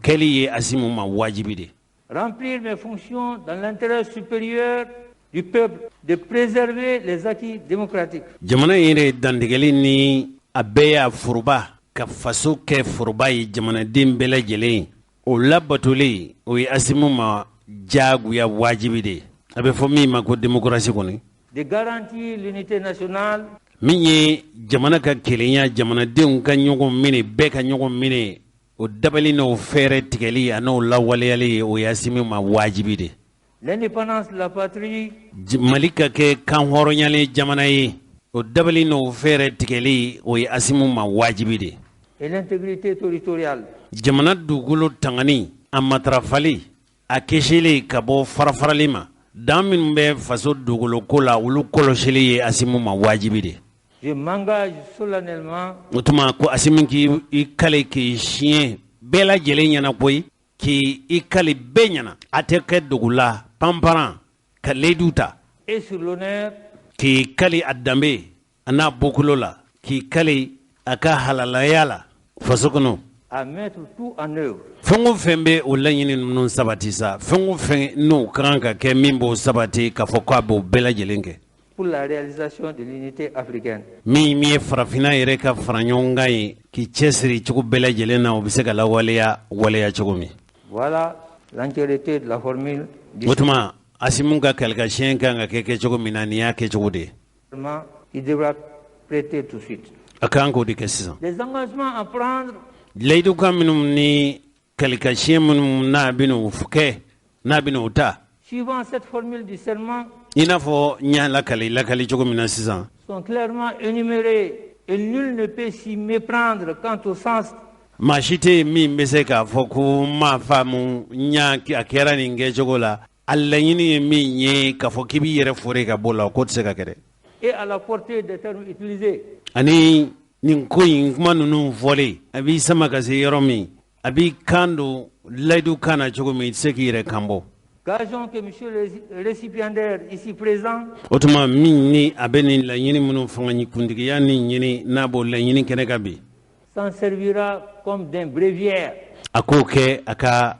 kɛli ye Assimi ma wajibi de. Remplir mes fonctions dans l'intérêt supérieur du peuple, de préserver les acquis démocratiques, Jamana in yɛrɛ dantigɛli ni a bɛɛ y'a foroba ka faso kɛ foroba ye jamanaden bɛɛ lajɛlen, o labatoli, o ye Assimi ma diyagoya wajibi de ye. A bɛ fɔ min ma ko démocratie kɔni, de garantir l'unité nationale, min ye jamana ka kelenya, jamanadenw ka ɲɔgɔn minɛ, bɛɛ ka ɲɔgɔn minɛ, o dabali n'o fɛɛrɛ tigɛli a n'o lawaleyali, o ye Assimi ma wajibi de. L'indépendance de la patrie, Mali ka kɛ kan hɔrɔnyalen jamana ye, o dabali n'o fɛɛrɛ tigɛli, o ye Assimi ma wajibi de. Et l'intégrité territoriale, Jamana dugukolo tangani, a matarafali, a kisili ka bɔ farafarali ma, dan minnu bɛ faso dugukolo ko la, olu kɔlɔsili ye Assimi ma wajibi de. Je m'engage solennellement O tuma ko Assimi k'i i kale k'i siɲɛ bɛɛ lajɛlen ɲɛna koyi, k'i kali bɛɛ ɲɛna, a tɛ kɛ dogo la, panparan ka layidu ta. Et sur l'honneur. K'i kali a danbe a n'a bɔkolo la, k'i kali a ka halalaya la faso kɔnɔ. À mettre tout en œuvre. Fɛn o fɛn bɛ o laɲini ninnu sabati sa, fɛn o fɛn n'o ka kan ka kɛ min b'o sabati, k'a fɔ k'a b'o bɛɛ lajɛlen kɛ. Pour la réalisation de l'unité africaine. Min ye farafinna yɛrɛ ka fara ɲɔgɔn kan ye, k'i cɛsiri cogo bɛɛ lajɛlen na, o bɛ se ka lawaleya waleya cogo min. Voilà l'entièreté de la formule du O tuma, Asimu ka kalikasiyɛn kan ka kɛ cogo min na, nin y'a kɛcogo de ye. serment qu'il devra prêter tout de suite. A kan k'o de kɛ sisan. Les engagements à prendre Layidukan minnu ni kalikasiyɛn minnu n'a bɛn'o kɛ, n'a bɛn'o ta, suivant cette formule du serment i n'a fɔ n y'a lakali lakali cogo min na sisan, sont clairement énumérés et nul ne peut s'y méprendre quant au sens maa si tɛ yen min bɛ se k'a fɔ ko n m'a faamu, n y'a a kɛra nin kɛcogo la. A laɲini ye min ye, k'a fɔ k'i b'i yɛrɛ fori ka bɔ o la, o ko tɛ se ka kɛ dɛ. Et à la portée des termes utilisés. Ani nin ko in kuma ninnu fɔlen, a b'i sama ka se yɔrɔ min, a b'i kan don layidu kan na cogo min, i tɛ se k'i yɛrɛ kan bɔ. Gageons que monsieur le récipiendaire ici présent O tuma, min ni a bɛ nin laɲini minnu fanga kuntigiya ni ɲini, n'a b'o laɲini kɛnɛ kan bi, s'en servira comme d'un bréviaire a k'o kɛ a ka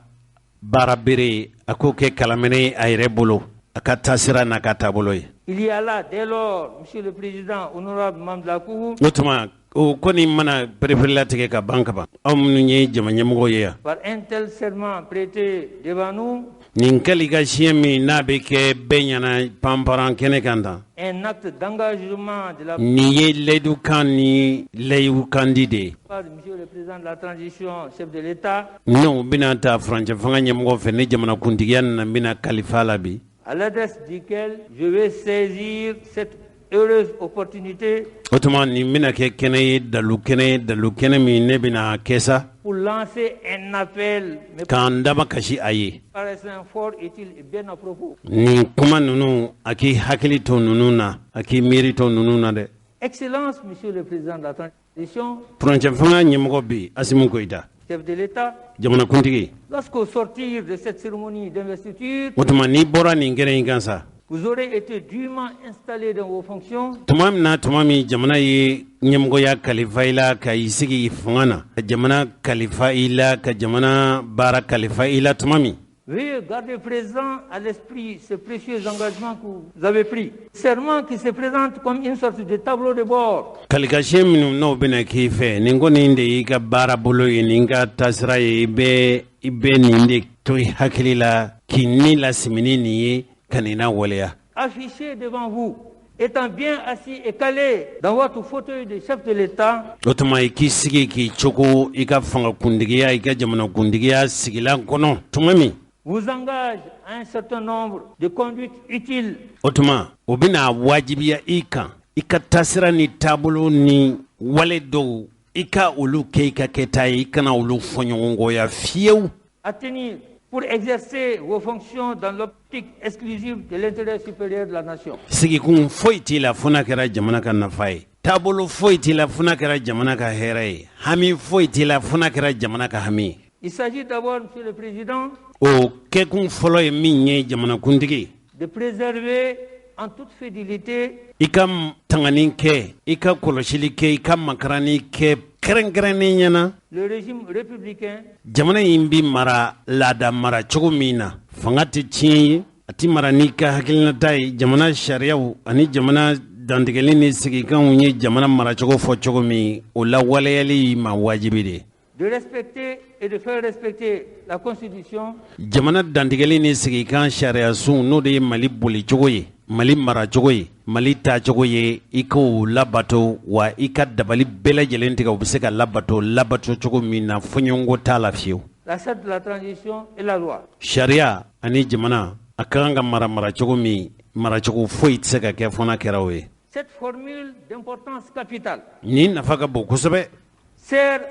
baara bere ye, a k'o kɛ kalaminɛ ye a yɛrɛ bolo, a ka taasira n'a ka taabolo ye. Il y a là, dès lors, Monsieur le Président, honorable membre de la Cour, O tuma, o kɔni mana pereperelatigɛ ka ban ka ban, aw minnu ye jama ɲɛmɔgɔ ye yan, par un tel serment prêté devant nous, nin kali ka siɲɛ min n'a bɛ kɛ bɛɛ ɲɛna panparan kɛnɛ kan tan, un acte d'engagement de la nin ye layidukan ni layidukandi de ye part de Monsieur le Président de la Transition, chef de l'État, n'o bɛna ta furancɛ fanga ɲɛmɔgɔ fɛ, ni jamana kuntigiya nana bɛna kalifa la bi, à l'adresse duquel je vais saisir cette heureuse opportunité O tuma, nin bɛna kɛ kɛnɛ ye, dalu kɛnɛ ye, dalu kɛnɛ min ne bɛna kɛ sa pour lancer un appel me k'an dama kasi a ye. paraissant fort utile et bien à propos. Nin kuma ninnu, a k'i hakili to ninnu na, a k'i miiri to ninnu na dɛ. Excellence, Monsieur le Président de la Transition, Furancɛ fanga ɲɛmɔgɔ bi, Asimu Goyita, chef de l'État, jamanakuntigi, lorsqu'au sortir de cette cérémonie d'investiture, o tuma, n'i bɔra nin kɛnɛ in kan sa, vous aurez été dûment installé dans vos fonctions, tuma min na, tuma min jamana ye ɲɛmɔgɔya kalifa i la, ka i sigi fanga na, ka jamana kalifa i la, ka jamana baara kalifa i la tuma min, veuillez garder présent à l'esprit ces précieux engagements que vous avez pris. Serment qui se présente comme une sorte de tableau de bord kalikasiyɛn minnu n'o bɛna k'i fɛ, nin kɔni de y'i ka baara bolo ye, nin ka taasira ye, i bɛ nin de to i hakili la k'i ni lasimini nin ye, ka nin na waleya. Affiché devant vous, étant bien assis et calé dans votre fauteuil de chef de l'État, O tuma, i k'i sigi k'i cogo i ka fanga kuntigiya, i ka jamana kuntigiya sigilan kɔnɔ tuma min, vous engage à un certain nombre de conduites utiles O tuma, o bɛna wajibiya i kan, i ka taasira ni taabolo ni wale dɔw, i ka olu kɛ i ka kɛta ye, i kana olu fɔɲɔgɔnkɔya fiyewu à tenir pour exercer vos fonctions dans l'optique exclusive de l'intérêt supérieur de la nation. Sigikun foyi t'i la fo n'a kɛra jamana ka nafa ye, taabolo foyi t'i la fo n'a kɛra jamana ka hɛrɛ ye, hami foyi t'i la fo n'a kɛra jamana ka hami ye. Il s'agit d'abord, Monsieur le Président, O kɛkun fɔlɔ ye min ye, jamanakuntigi, de préserver en toute fidélité i ka tangani kɛ, i ka kɔlɔsili kɛ, i ka makarani kɛ kɛrɛnkɛrɛnnen ɲɛna le régime républicain jamana in bi mara laada mara cogo min na, fanga tɛ tiɲɛ ye, a ti mara n'i ka hakilinata ye. Jamana sariyaw ani jamana dantigɛli ni sigikanw ye jamana maracogo fɔ cogo min, o lawaleyali ma wajibi de ye. De respecter et de faire respecter la Constitution Jamana dantigɛli ni sigikan sariyasun, n'o de ye Mali bolicogo ye, Mali maracogo ye, Mali taacogo ye, i k'o labato wa i ka dabali bɛɛ lajɛlen tigɛ, u bɛ se ka labato labato cogo min na, fɔɲɔgɔnkɔ t'a la fiyewu. La charte de la transition et la loi. Sariya ani jamana a ka kan ka mara maracogo min, maracogo foyi tɛ se ka kɛ fo n'a kɛra o ye. Cette formule d'importance capitale Nin nafa ka bon kosɛbɛ. sert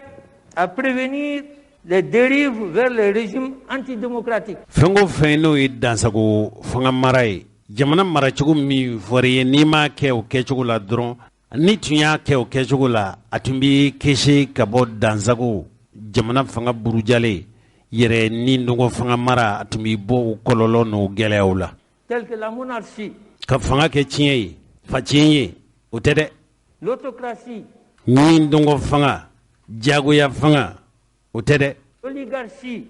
à prévenir les dérives vers les régimes antidémocratiques. Fɛn o fɛn n'o ye dansago fanga mara ye, jamana maracogo min fɔra i ye, n'i m'a kɛ o kɛcogo la dɔrɔn, ni tun y'a kɛ o kɛcogo la, a tun b'i kisi ka bɔ dansago Jamana fanga burujalen yɛrɛ ni dɔgɔ fanga mara a tun bɛ bɔ o kɔlɔlɔ n'o gɛlɛyaw la. Telle que la monarchie. Ka fanga kɛ tiɲɛ ye, fa tiɲɛ ye, o tɛ dɛ. L'autocratie. Ni dɔgɔ fanga, diyagoya fanga, o tɛ dɛ. L'oligarchie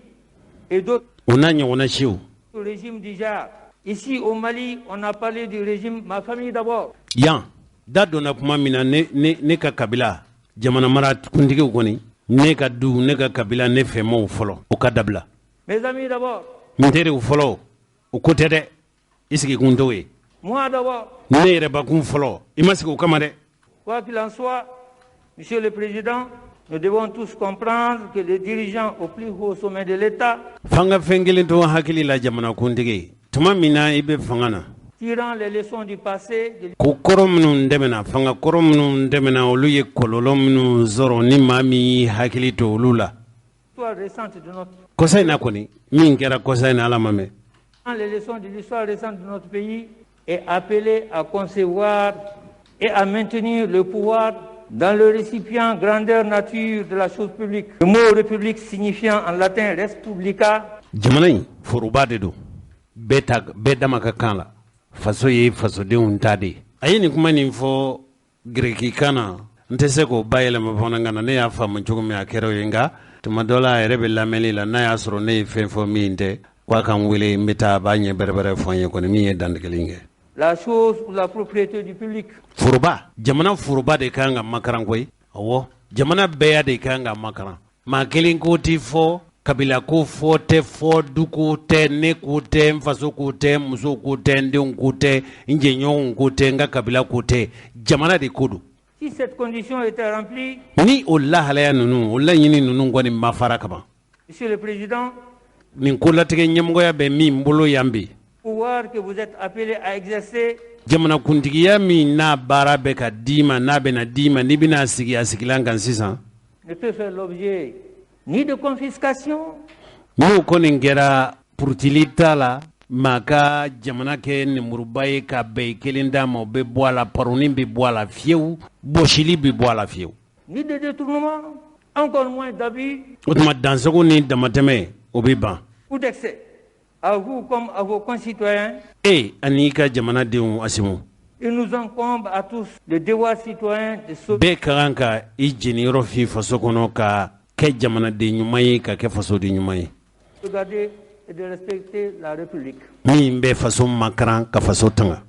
et d'autres. O n'a ɲɔgɔnna siw. Régime du genre. Ici au Mali, on a parlé du régime ma famille d'abord. Yan da donna kuma min na, ne ka kabila jamana mara kuntigiw kɔni, ne ka du, ne ka kabila, ne fɛmaw fɔlɔ, o ka dabila. Mes amis d'abord. N teriw fɔlɔ, o ko tɛ dɛ. I sigikun t'o ye. Moi d'abord. Ne yɛrɛbakun fɔlɔ, i ma sigi o kama dɛ. Quoi qu'il en soit, Monsieur le Président, nous devons tous comprendre que les dirigeants au plus haut sommet de l'État. F'an ka fɛn kelen to hakili la, jamanakuntigi, tuma min na i bɛ fanga na. Tirant les leçons du passé. De... Ko kɔrɔ minnu tɛmɛna, fanga kɔrɔ minnu tɛmɛna, olu ye kɔlɔlɔ minnu sɔrɔ, ni maa min y'i hakili to olu la. L'histoire récente de notre. Kɔsa in na kɔni, min kɛra kɔsa in na, Ala ma mɛn. Les leçons de l'histoire récente de notre pays est appelé à concevoir et à maintenir le pouvoir dans le récipient grandeur nature de la chose publique. Le mot république signifiant en latin res publica. Jamana in foroba de don, bɛɛ ta, bɛɛ dama ka kan la. Faso ye fasodenw ta de ye. A ye nin kuma nin fɔ gɛrɛkikan na, n tɛ se k'o bayɛlɛma bamanankan na. Ne y'a faamu cogo min, a kɛra o ye. Nka tuma dɔ la, a yɛrɛ bɛ lamɛnni la, n'a y'a sɔrɔ ne ye fɛn fɔ min tɛ, k'a ka n wele, n bɛ taa, a b'a ɲɛ bɛrɛbɛrɛ fɔ n ye kɔni min ye dantigɛli kɛ. La chose ou la propriété du public. Foroba, jamana foroba de kan ka makaran koyi. Awɔ, jamana bɛɛ de kan ka makaran. Maa kelen ko ti fɔ, kabila ko fɔ tɛ fɔ, du ko tɛ, ne ko tɛ, n faso ko tɛ, n muso ko tɛ, n denw ko tɛ, n jɛɲɔgɔnw ko tɛ, n ka kabila ko tɛ, jamana de ko don. Si cette condition était remplie. Ni o lahalaya ninnu, o laɲini ninnu kɔni ma fara kaban. Monsieur le Président. Nin ko latigɛ ɲɛmɔgɔya bɛ min bolo yan bi. Pouvoir que vous êtes appelé à exercer. Jamanakuntigiya min n'a baara bɛ ka d'i ma, n'a bɛna d'i ma, n'i bɛna sigi a sigilan kan sisan. Ne peut faire l'objet ni de confiscation. N'o kɔni kɛra, purutili t'a la. Maa ka jamana kɛ nemuruba ye ka bɛn kelen d'a ma, o bɛ bɔ a la. Paroni bɛ bɔ a la fiyewu, bɔsili bɛ bɔ a la fiyewu. Ni de détournement, encore moins d'abus. O tuma dansago ni damatɛmɛ, o bɛ ban. Ou d'excès. À vous comme à vos concitoyens. E ani i ka jamanadenw, Asimu. Il nous incombe à tous le devoir citoyen de sauver. Bɛɛ ka kan ka i jeniyɔrɔ fi faso kɔnɔ, ka kɛ jamanaden ɲuman ye, ka kɛ fasoden ɲuman ye. Sauvegarder et de respecter la République. Min bɛ faso makaran, ka faso tanga.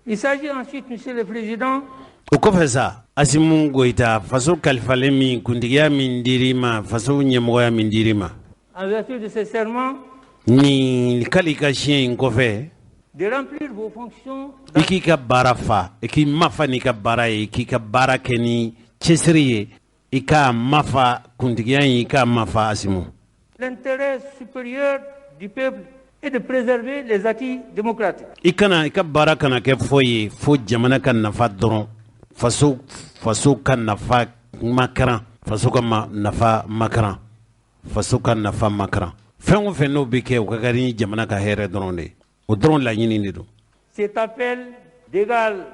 Il s'agit ensuite, Monsieur le Président, O kɔfɛ sa, Asimu Goyita, faso kalifalen min, kuntigiya min dir'i ma, faso ɲɛmɔgɔya min dir'i ma. En vertu de ce serment, Nin kali ka siɲɛ in kɔfɛ, de remplir vos fonctions i k'i ka baara fa, i k'i mafa n'i ka baara ye, i k'i ka baara kɛ ni cɛsiri ye, i k'a mafa kuntigiya in, i k'a mafa, Asimu. L'intérêt supérieur du peuple et de préserver les acquis démocratiques. I kana i ka baara kana kɛ foyi ye fo jamana ka nafa dɔrɔn, faso ka nafa makaran, faso ka ma nafa makaran, faso ka nafa makaran. Fɛn o fɛn n'o bɛ kɛ, o ka kan ni jamana ka hɛrɛ dɔrɔn de ye, o dɔrɔn laɲini de don. Cet appel d'égale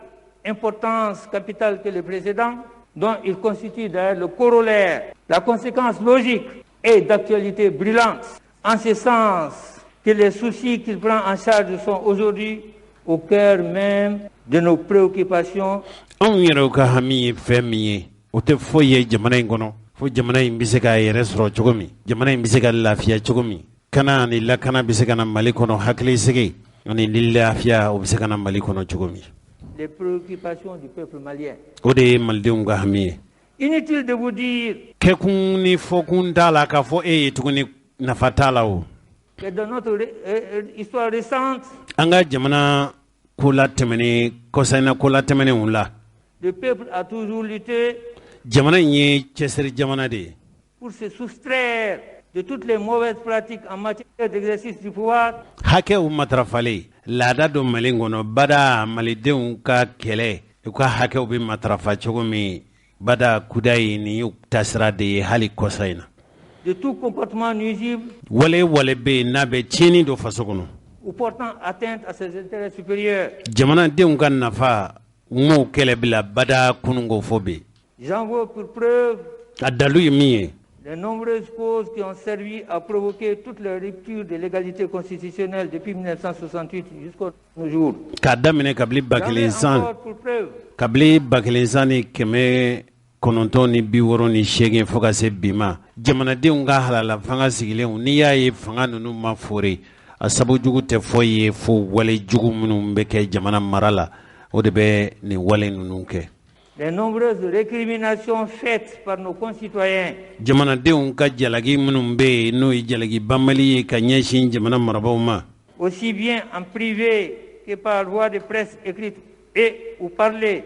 importance capitale que le précédent, dont il constitue d'ailleurs le corollaire, la conséquence logique et d'actualité brûlante, en ce sens que les soucis qu'il prend en charge sont aujourd'hui au cœur même de nos préoccupations. Anw yɛrɛw ka hami ye fɛn min ye, o tɛ foyi ye jamana in kɔnɔ fo jamana in bɛ se k'a yɛrɛ sɔrɔ cogo min, jamana in bɛ se ka lafiya cogo min, kana ani lakana bɛ se ka na Mali kɔnɔ, hakilisigi ani ni lafiya, o bɛ se ka na Mali kɔnɔ cogo min. Les préoccupations du peuple malien. O de ye malidenw ka hami ye. Inutile de vous dire Kɛkun ni fɔkun t'a la k'a fɔ e ye tuguni, nafa t'a la o. que dans notre histoire récente, An ka jamana ko latɛmɛnen, kɔsa in na ko latɛmɛnenw la, le peuple a toujours lutté jamana in ye cɛsiri jamana de ye pour se soustraire de toutes les mauvaises pratiques en matière d'exercice du pouvoir Hakɛw matarafalen, laada don Mali kɔnɔ bada. Malidenw ka kɛlɛ, u ka hakɛw bɛ matarafa cogo min bada kuda ye, nin y'u tasira de ye hali kɔsa in na. De tout comportement nuisible Wale wale bɛ yen n'a bɛ tiɲɛni don faso kɔnɔ ou portant atteinte à ses intérêts supérieurs. jamanadenw ka nafa, m'o kɛlɛ bila bada kunun ko fɔ bi. J'en veux pour preuve A dalu ye min ye, Les nombreuses causes qui ont servi à provoquer toutes les ruptures de l'égalité constitutionnelle depuis 1968 jusqu'au jour. K'a daminɛ kabini 1000 san, kabini 1968 fo ka se bi ma, jamanadenw ka halala fanga sigilenw, n'i y'a ye fanga ninnu ma fori, a sabu jugu tɛ foyi ye fo wale jugu minnu bɛ kɛ jamana mara la. O de bɛ nin wale ninnu kɛ. Les nombreuses récriminations faites par nos concitoyens Jamanadenw ka jalaki minnu bɛ yen, n'o ye jalaki banbali ye ka ɲɛsin jamana marabaaw ma, aussi bien en privé que par voie de presse écrite et ou parlée,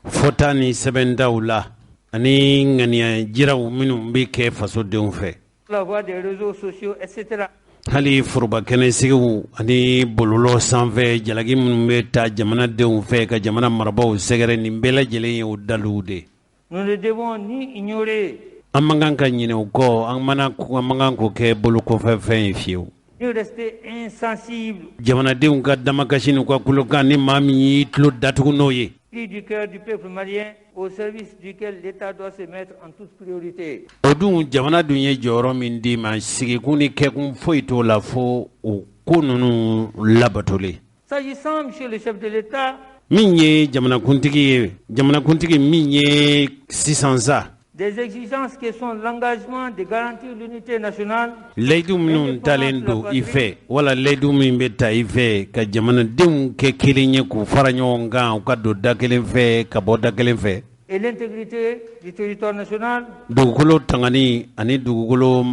fɔta ni sɛbɛndaw la ani ŋaniya jiraw minnu bɛ kɛ fasodenw fɛ, la voie des réseaux sociaux, etc. hali forobakɛnɛsigiw ani bɔlɔlɔ sanfɛ, jalaki minnu bɛ ta jamanadenw fɛ ka jamana marabaaw sɛgɛrɛ, nin bɛɛ lajɛlen ye o daliw de. Nous ne devons ni ignorer An man kan ka ɲinɛ o kɔ, an mana an man kan k'o kɛ bolokɔfɛfɛn ye fiyewu. ni rester insensibles Jamanadenw ka damakasi n'u ka kulokan, ni maa min y'i tulo datugu n'o ye, cris du cœur du peuple malien au service duquel l'État doit se mettre en toute priorité. O dun, jamana dun ye jɔyɔrɔ min d'i ma, sigikun ni kɛkun foyi t'o la fo o ko ninnu labatolen. S'agissant, monsieur le chef de l'État, Min ye jamanakuntigi ye, jamanakuntigi min ye sisan sa, des exigences que sont l'engagement de garantir l'unité nationale, layidu minnu talen don i fɛ, wala layidu min bɛ ta i fɛ ka jamanadenw kɛ kelen ye, k'u fara ɲɔgɔn kan, u ka don da kelen fɛ ka bɔ da kelen fɛ, et l'intégrité du territoire national, dugukolo tangani ani dugukolo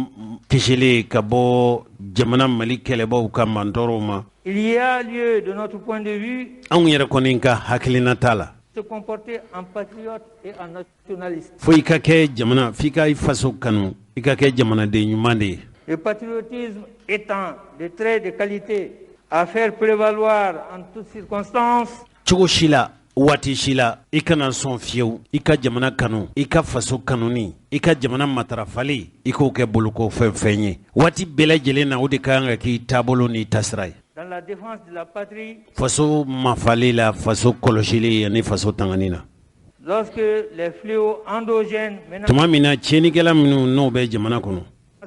kisili ka bɔ jamana Mali kɛlɛbaw ka mantɔɔrɔw ma, il y a lieu, de notre point de vue, anw yɛrɛ kɔni ka hakilina t'a la, de se comporter en patriote et en nationaliste. fo i ka kɛ jamana, f'i ka i faso kanu, i ka kɛ jamanaden ɲuman de ye. Le patriotisme étant le trait de qualité à faire prévaloir en toutes circonstances, Cogo si la, waati si la, i kana sɔn fiyewu i ka jamana kanu, i ka faso kanuni, i ka jamana matarafali, i k'o kɛ boloko fɛn fɛn ye waati bɛɛ lajɛlen na. O de ka kan ka k'i taabolo n'i tasira ye dans la défense de la patrie, faso mafali la, faso kɔlɔsili ani faso tangani na. Lorsque les fléaux endogènes menacent Tuma min na tiɲɛnikɛla minnu n'o bɛ jamana kɔnɔ,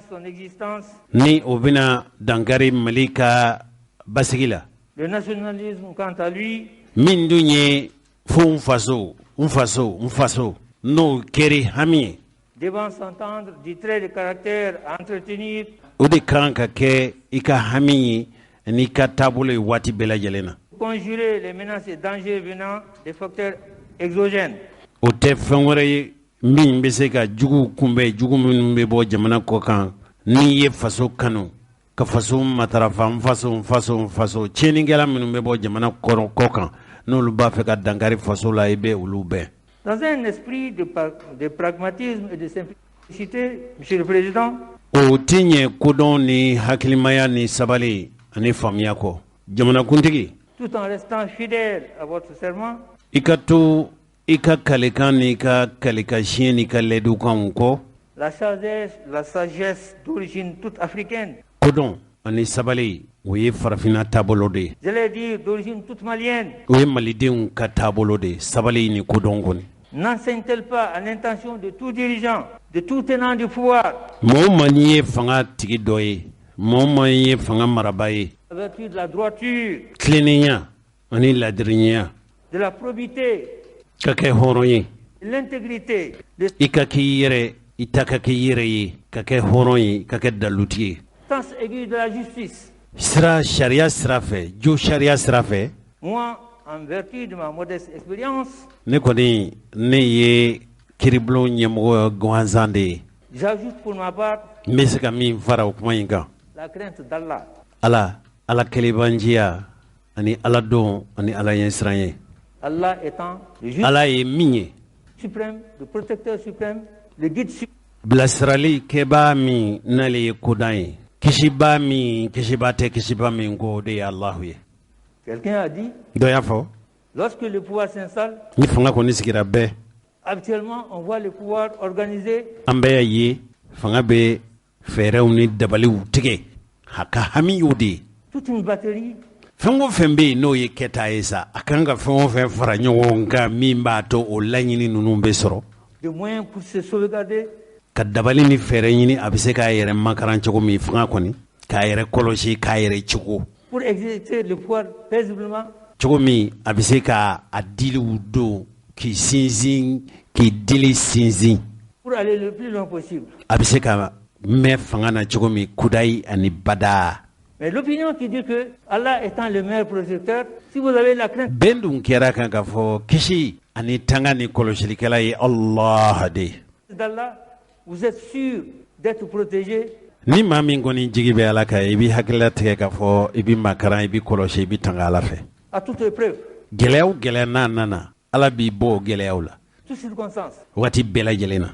son existence, ni o bɛna dankari Mali ka basigi la, le nationalisme, quant à lui, min dun ye fo n faso, n faso, n faso, n'o kɛra hami ye, devant s'entendre du trait de caractère à entretenir o de kan ka kɛ i ka hami ye n'i ka taabolo ye waati bɛɛ lajɛlen na. Conjurer les menaces et dangers venant des facteurs exogènes. O tɛ fɛn wɛrɛ ye min bɛ se ka juguw kunbɛn, jugu minnu bɛ bɔ jamana kɔ kan. N'i ye faso kanu ka faso matarafa, n faso, n faso, n faso, tiɲɛnikɛla minnu bɛ bɔ jamana kɔrɔ kɔ kan, n'olu b'a fɛ ka dankari faso la, i bɛ olu bɛn. Dans un esprit de pragmatisme et de simplicité, Monsieur le Président, O tɛ ɲɛ kodɔn ni hakilimaya ni sabali ani faamuya kɔ, jamanakuntigi, tout en restant fidèle à votre serment, i ka to i ka kalekan n'i ka kalekan siɲɛ n'i ka lɛdukanw kɔ, la sagesse d'origine toute africaine, Kodɔn ani sabali, o ye farafinna taabolo de ye. j'allais dire d'origine toute malienne, O ye malidenw ka taabolo de ye, sabali ni kodɔn kɔni. n'enseigne-t-elle pas à l'intention de tout dirigeant, de tout tenant du pouvoir, Mɔgɔ o maa n'i ye fanga tigi dɔ ye, mɔgɔ o maa ye fanga maraba ye, la vertu de la droiture, tilennenya ani ladirinya, de la probité, ka kɛ hɔrɔn ye, de l'intégrité, de i ka k'i yɛrɛ, i ta ka k'i yɛrɛ ye, ka kɛ hɔrɔn ye, ka kɛ dalutigi ye, sens aigu de la justice. Sira sariya sira fɛ, jo sariya sira fɛ. Moi, en vertu de ma modeste expérience, Ne kɔni, ne ye kiiribulon ɲɛmɔgɔ gansan de ye, j'ajoute pour ma part n bɛ se ka min fara o kuma in kan, la crainte d'Allah. Ala, Ala kelebanciya ani Ala dɔn ani Ala ɲɛsiran ye. Allah étant le juge Ala ye min ye, suprême, le protecteur suprême, le guide suprême, bilasirali kɛbaa min n'ale ye kodan ye, kisibaa min kisiba tɛ kisiba min ko, o de ye Alahu ye. Quelqu'un a dit, Dɔ y'a fɔ, lorsque le pouvoir s'installe, ni fanga kɔni sigira bɛɛ, actuellement on voit le pouvoir organisé an bɛɛ y'a ye fanga bɛ fɛɛrɛw ni dabaliw tigɛ, a ka hami y'o de ye, toute une batterie Fɛn o fɛn bɛ yen n'o ye kɛta ye sa, a kan ka fɛn o fɛn fara ɲɔgɔn kan min b'a to o laɲini ninnu bɛ sɔrɔ, de moyens pour se sauvegarder. Ka dabali ni fɛɛrɛ ɲini a bɛ se k'a yɛrɛ makaran cogo min fanga kɔni, k'a yɛrɛ kɔlɔsi, k'a yɛrɛ cogo. Pour exercer le pouvoir paisiblement. Cogo min a bɛ se ka a diliw don k'i sinsin, k'i dili sinsin. Pour aller le plus loin possible. A bɛ se ka mɛn fanga na cogo min kudayi ani bada. Mais l'opinion qui dit que Allah étant le meilleur protecteur, si vous avez la crainte. Bɛn dun kɛra kan k'a fɔ kisi ani tanga ni kɔlɔsilikɛla ye Allah de. D'Allah, vous êtes sûr d'être protégé. Ni maa min kɔni jigi bɛ Ala kan, i b'i hakilila tigɛ k'a fɔ i bɛ makaran, i bɛ kɔlɔsi, i bɛ tanga Ala fɛ. À toute épreuve. Gɛlɛya o gɛlɛya n'a nana, Ala b'i bɔ o gɛlɛyaw la. Toutes circonstances. Waati bɛɛ lajɛlen na.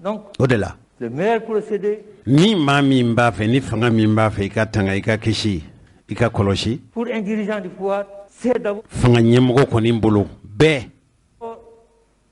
Donc, o de la. Le meilleur procédé. Ni maa min b'a fɛ, ni fanga min b'a fɛ i ka tanga, i ka kisi, i ka kɔlɔsi. Pour un dirigeant du pouvoir, c'est d'abord. Fanga ɲɛmɔgɔ kɔni bolo bɛɛ.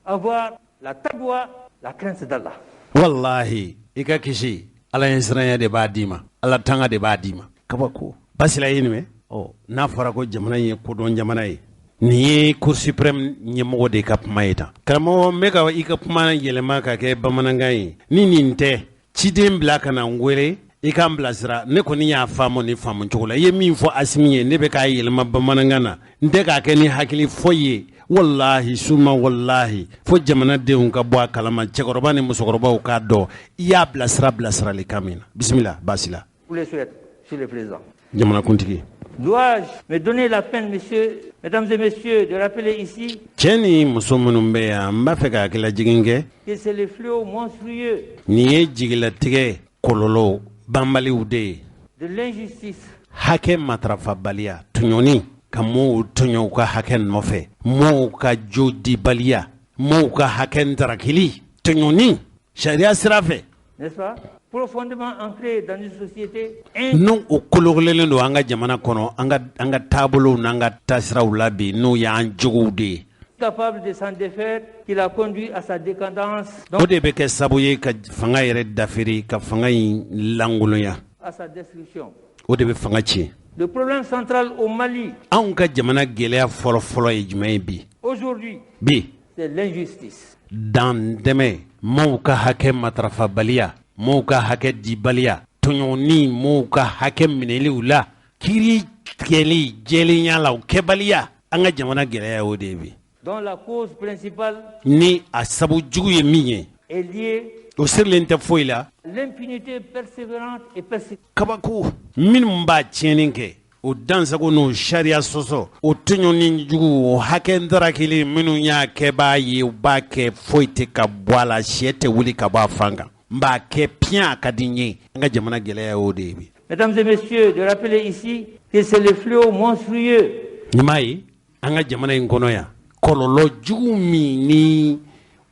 Avoir la taqwa, la crainte d'Allah. Wallahi, i ka kisi, Ala ɲɛsiranya de b'a d'i ma, Ala tanga de b'a d'i ma. Kabako. Basila ye nin mɛn? Ɔ, n'a fɔra ko jamana in ye kodɔn jamana ye, nin ye Cour suprême ɲɛmɔgɔ de ka kuma ye tan. Karamɔgɔ, n bɛ ka i ka kuma yɛlɛma ka kɛ bamanankan ye. Ni nin tɛ, ciden bila ka na n wele, i k'an bilasira. Ne kɔni y'a faamu ni faamu cogo la. I ye min fɔ Asimi ye, ne bɛ k'a yɛlɛma bamanankan na. N tɛ k'a kɛ ni hakili foyi ye. Wallahi suma wallahi, fo jamanadenw ka bɔ a kalama, cɛkɔrɔba ni musokɔrɔbaw k'a dɔn i y'a bilasira bilasiralikan min na. Bisimila, baasi la. Vous le souhaitez, monsieur le président. Jamanakuntigi. Dois-je me donner la peine, messieurs, mesdames et messieurs, de rappeler ici Cɛ ni muso minnu bɛ yan, n b'a fɛ ka hakililajigin kɛ. que c'est le fléau monstrueux Nin ye jigilatigɛ kɔlɔlɔ banbaliw de ye. de l'injustice. Hakɛ matarafabaliya, tɔɲɔni, ka mɔɔw tɔɲɔ u ka hakɛ nɔfɛ, mɔɔw ka jo dibaliya, mɔɔw ka hakɛ ntarakili, tɔɲɔni sariya sira fɛ. N'est-ce pas? Profondément ancré dans une société. N'o o kolokololen don an ka jamana kɔnɔ, an ka taabolow n'an ka taasiraw la bi, n'o y'an jogow de ye. Capable de s'en défaire, qui l'a conduit à sa décadence. O de bɛ kɛ sababu ye ka fanga yɛrɛ dafiri, ka fanga in lankolonya. À sa destruction. O de bɛ fanga tiɲɛ. Le problème central au Mali. Anw ka jamana gɛlɛya fɔlɔ-fɔlɔ ye jumɛn ye bi? Aujourd'hui. Bi. C'est l'injustice. Dan dɛmɛ, maaw ka hakɛ matarafabaliya, maaw ka hakɛ dibaliya, tɔɲɔni, maaw ka hakɛ minɛliw la, kiiri tigɛli jɛlenya la, o kɛbaliya, an ka jamana gɛlɛya o de ye bi. Dont la cause principale. Ni a sabu jugu ye min ye. Est liée. O sirilen tɛ foyi la. L'impunité persévérante et persistante. Kabako minnu b'a tiɲɛni kɛ, o dansago n'o sariya sɔsɔ, o tɔɲɔni jugu, o hakɛ ntarakili, minnu y'a kɛbaa ye, u b'a kɛ foyi tɛ ka bɔ a la, sɛ tɛ wuli ka bɔ a fan kan. N b'a kɛ piyan, a ka di n ye. An ka jamana gɛlɛya y'o de ye bi. Mesdames et messieurs, de rappeler ici que c'est le fléau monstrueux. Nin m'a ye an ka jamana in kɔnɔ yan, kɔlɔlɔ jugu min ni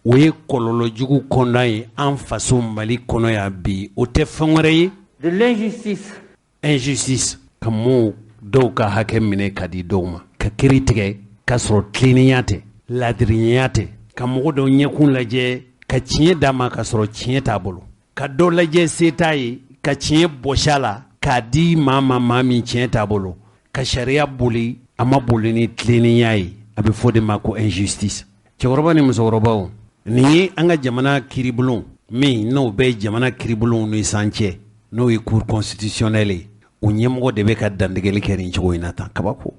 o ye kɔlɔlɔ jugu kɔnɔna ye an faso Mali kɔnɔ yan bi, o tɛ fɛn wɛrɛ ye. De l'injustice. Injustice, ka mɔɔw dɔw ka hakɛ minɛ ka di dɔw ma, ka kiiri tigɛ k'a sɔrɔ tilennenya tɛ, laadirinya tɛ, ka mɔgɔ dɔw ɲɛkun lajɛ ka tiɲɛ d'a ma k'a sɔrɔ tiɲɛ t'a bolo, ka dɔ lajɛ se t'a ye ka tiɲɛ bɔsi a la k'a di maa ma, maa min tiɲɛ t'a bolo, ka sariya boli, a ma boli ni tilennenya ye. A bɛ fɔ de ma ko injustice. Cɛkɔrɔba ni musokɔrɔbaw, nin ye an ka jamana kiiribulon min n'o bɛ jamana kiiribulonw ni san cɛ, n'o ye cour constitutionnelle ye, o ɲɛmɔgɔ de bɛ ka dantigɛli kɛ nin cogo in na tan. Kabako,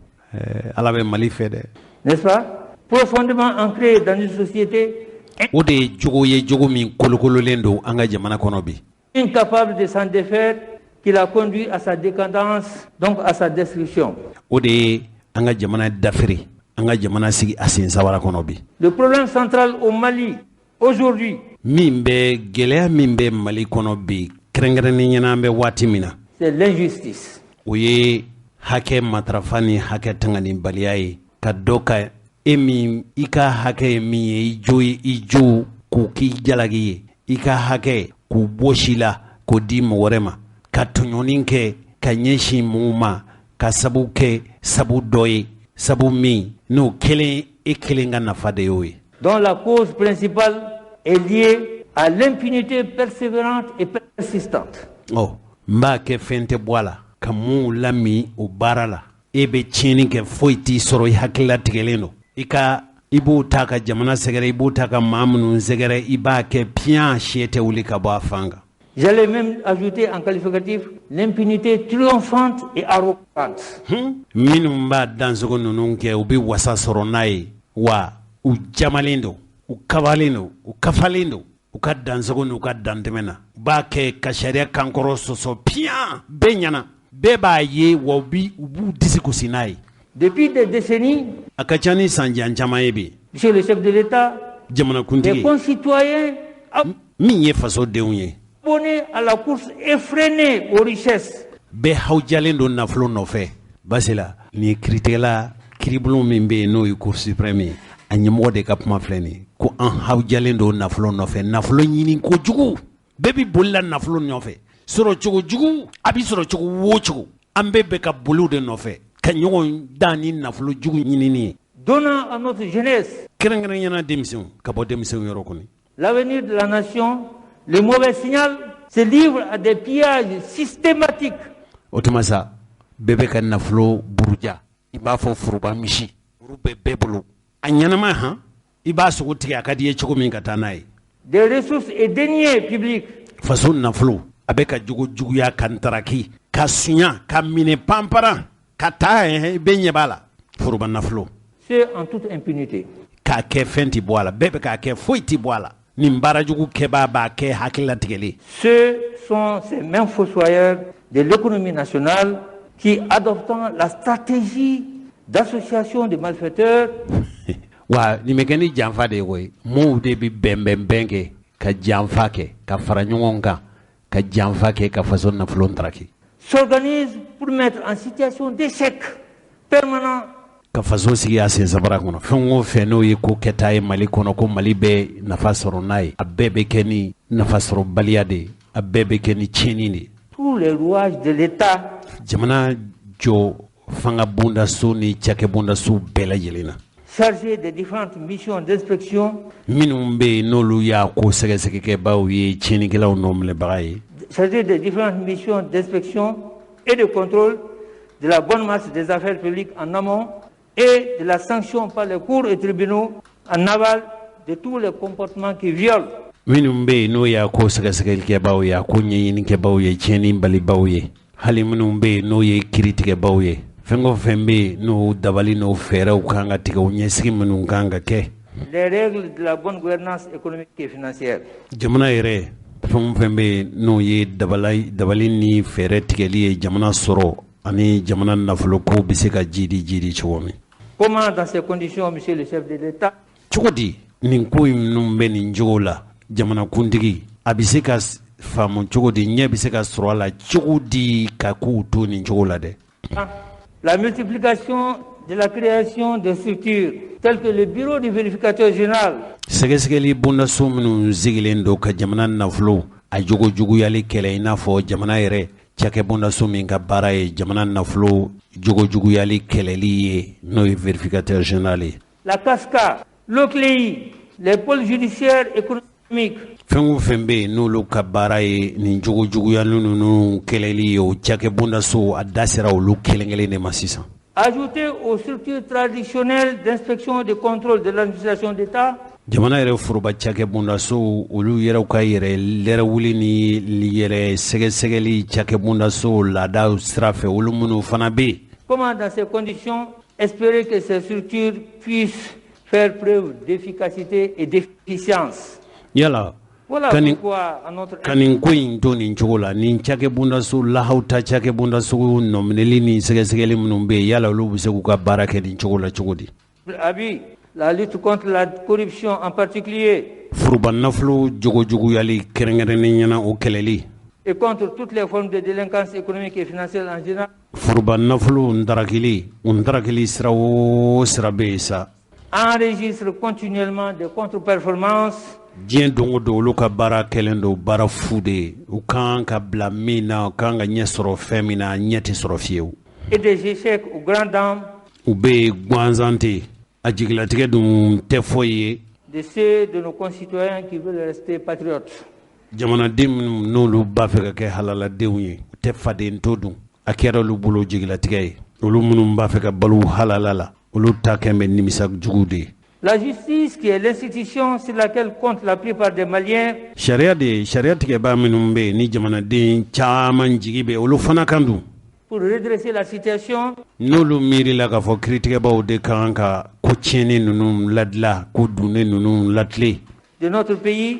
Ala bɛ Mali fɛ dɛ. N'est-ce pas? Profondément ancré dans une société. O de ye jogo ye, jogo min kolokololen don an ka jamana kɔnɔ bi. Incapable de s'en défaire, qui l'a conduit à sa décadence, donc à sa destruction. O de ye an ka jamana dafiri, an ka jamana sigi a sen sabara kɔnɔ bi. Le problème central au Mali aujourd'hui. Min bɛ gɛlɛya min bɛ Mali kɔnɔ bi, kɛrɛnkɛrɛnnen ɲɛna an bɛ waati min na. C'est l'injustice. O ye hakɛ matarafa ni hakɛ tanganibaliya ye, ka dɔ ka e min i ka hakɛ ye min ye, i jo ye, i jo k'o k'i jalaki ye, i ka hakɛ k'o bɔsi la k'o di mɔgɔ wɛrɛ ma, ka tɔɲɔni kɛ ka ɲɛsin mɔgɔw ma, ka sabu kɛ sabu dɔ ye, sabu min n'o kelen e kelen ka nafa de y'o ye. Dont la cause principale est liée à l'impunité persévérante et persistante. Ɔ, n b'a kɛ fɛn tɛ bɔ a la, ka mun lami o baara la. E bɛ tiɲɛni kɛ, foyi t'i sɔrɔ, i hakilila tigɛlen don, i ka I b'o ta ka jamana sɛgɛrɛ, i b'o ta ka maa minnu sɛgɛrɛ, i b'a kɛ piyan, sɛ tɛ wuli ka bɔ a fan kan. J'allais même ajouter en qualificatif l'impunité triomphante et arrogante. Minnu b'a dansogo ninnu kɛ, u bɛ wasa sɔrɔ n'a ye wa, u jamalen don, u kabalen don, u kafalen don u ka dansogo n'u ka dantɛmɛ na. U b'a kɛ ka sariya kankɔrɔ sɔsɔ piyan, bɛɛ ɲɛna, bɛɛ b'a ye wa, u b'u disi gosi n'a ye. Depuis des décennies, a ka ca ni san jan caman ye bi, monsieur le chef de l'État, jamanakuntigi, des concitoyens min ye fasodenw ye, abonnés à la course effrénée aux richesses, bɛɛ hawujalen don nafolo nɔfɛ. Basila, nin ye kiiritigɛla kiiribulon min bɛ yen, n'o ye Cour suprême ye, a ɲɛmɔgɔ de ka kuma filɛ nin ye, ko an hawujalen don nafolo nɔfɛ, nafolo ɲini kojugu, bɛɛ bɛ boli la nafolo nɔfɛ, sɔrɔ cogo jugu, a bɛ sɔrɔ cogo o cogo, an bɛɛ bɛ ka boliw de nɔfɛ ka ɲɔgɔn dan ni nafolo jugu ɲinini ye. Donnant à notre jeunesse, kɛrɛnkɛrɛnyana denmisɛnw, ka bɔ denmisɛnw yɔrɔ kɔni, l'avenir de la nation, le mauvais signal, se livre à des pillages systématiques. O tuma sa, bɛɛ bɛ ka nafolo buruja, i b'a fɔ foroba misi, olu bɛ bɛɛ bolo a ɲɛnama han, i b'a sogo tigɛ a ka di i ye cogo min ka taa n'a ye. Des ressources et deniers publics. Faso nafolo a bɛ ka jogo juguya, ka ntaraki, ka sunya, ka minɛ panparan ka taa, i bɛɛ ɲɛ b'a la, foroba nafolo. C'est en toute impunité. K'a kɛ fɛn tɛ bɔ a la, bɛɛ bɛ k'a kɛ, foyi tɛ bɔ a la. Nin baarajugu kɛbaa b'a kɛ hakililatigɛlen. Ce sont ces mêmes fossoyeurs de l'économie nationale qui, adoptant la stratégie d'association de malfaiteurs, wa nin bɛ kɛ ni janfa de ye koyi. Mɔɔw de bɛ bɛnbɛnbɛn kɛ ka janfa kɛ, ka fara ɲɔgɔn kan ka janfa kɛ, ka faso nafolo ntaraki. s'organisent pour mettre en situation d'échec permanent ka faso sigi a sen sabara kɔnɔ. Fɛn o fɛn n'o ye ko kɛta ye Mali kɔnɔ, ko Mali bɛ nafa sɔrɔ n'a ye, a bɛɛ bɛ kɛ ni nafa sɔrɔbaliya de ye, a bɛɛ bɛ kɛ ni tiɲɛni de ye. tous les rouages de l'État, jamana jɔ fanga bondaso ni cakɛ bondaso bɛɛ lajɛlen na, chargés des différentes missions d'inspection, minnu bɛ yen n'olu y'a ko sɛgɛsɛgɛkɛbaw ye, tiɲɛnikɛlaw nɔminɛbaga ye, chargés des différentes missions d'inspection et de contrôle de la bonne marche des affaires publiques en amont et de la sanction par les cours et tribunaux en aval de tous les comportements qui violent minnu bɛ yen n'o y'a ko sɛgɛsɛgɛlikɛbaw ye, a ko ɲɛɲinikɛbaw ye, tiɲɛni balibaw ye, hali minnu bɛ yen n'o ye kiiritigɛbaw ye, fɛn o fɛn bɛ yen n'o dabali n'o fɛɛrɛw kan ka tigɛ, o ɲɛsigi minnu kan ka kɛ les règles de la bonne gouvernance économique et financière. Jamana yɛrɛ, fɛn o fɛn bɛ yen n'o ye dabali ni fɛɛrɛ tigɛli ye, jamana sɔrɔ ani jamana nafoloko bɛ se ka jidi jidi cogo min. Comment, dans ces conditions, monsieur le chef de l'État, cogo di nin ko ninnu bɛ nin cogo la, jamanakuntigi, a bɛ se ka faamu cogo di, ɲɛ bɛ se ka sɔrɔ a la cogo di ka kow to nin cogo la dɛ? La multiplication de la création des structures telles que le bureau du vérificateur général, sɛgɛsɛgɛli bondaso minnu sigilen don ka jamana nafolo a jogo juguyali kɛlɛ, i n'a fɔ jamana yɛrɛ cakɛ bondaso min ka baara ye jamana nafolo jogo juguyali kɛlɛli ye, n'o ye vérificateur général ye, la CASCA, l'OCLEI, les pôles judiciaires économiques, fɛn o fɛn bɛ yen n'olu ka baara ye nin jogo juguyali ninnu kɛlɛli ye, o cakɛ bondaso, a da sera olu kelen kelen de ma sisan. Ajoutés aux structures traditionnelles d'inspection et de contrôle de l'administration d'État, jamana yɛrɛ foroba cakɛ bondaso, olu yɛrɛw ka yɛrɛ lɛrɛwuli ni yɛrɛ sɛgɛsɛgɛli cakɛ bondaso laadaw sira fɛ, olu minnu fana bɛ yen. Comment, dans ces conditions, espérer que ces structures puissent faire preuve d'efficacité et d'efficience? Yala Voilà ka nin pourquoi, à notre ka nin ko in to nin cogo la, nin cakɛ bondaso lahaw ta, cakɛ bondaso nɔminɛli ni sɛgɛsɛgɛli minnu bɛ yen, yala olu bɛ se k'u ka baara kɛ nin cogo la cogo di? Avis, la lutte contre la corruption en particulier foroba nafolo jogojuguyali kɛrɛnkɛrɛnnen ɲɛna, o kɛlɛli, et contre toutes les formes de délinquance économique et financière en général, foroba nafolo ntarakili, o ntarakili sira o sira bɛ yen sa, enregistre continuellement des contre-performances diɲɛ don o don, olu ka baara kɛlen don baara fu de ye. U kan ka bila min na, u kan ka ɲɛ sɔrɔ fɛn min na, ɲɛ tɛ sɔrɔ fiyewu. et des échecs aux grandes dames u bɛ yen gansan tɛ, a jigilatigɛ dun tɛ foyi ye de ceux de nos concitoyens qui veulent rester patriotes. Jamanaden minnu n'olu b'a fɛ ka kɛ halaladenw ye, u tɛ faden to dun, a kɛra olu bolo jigilatigɛ ye. Olu minnu b'a fɛ ka balo halala la, olu ta kɛ bɛ nimisa jugu de ye. La justice qui est l'institution sur laquelle compte la plupart des Maliens. Sariya de sariya tigɛbaa minnu bɛ yen ni jamanaden caman jigi bɛ olu fana kan dun. Pour redresser la situation. N'olu miirila k'a fɔ kiiritigɛbaw de ka kan ka ko tiɲɛnen ninnu ladila, ko dunnen ninnu latilen. De notre pays.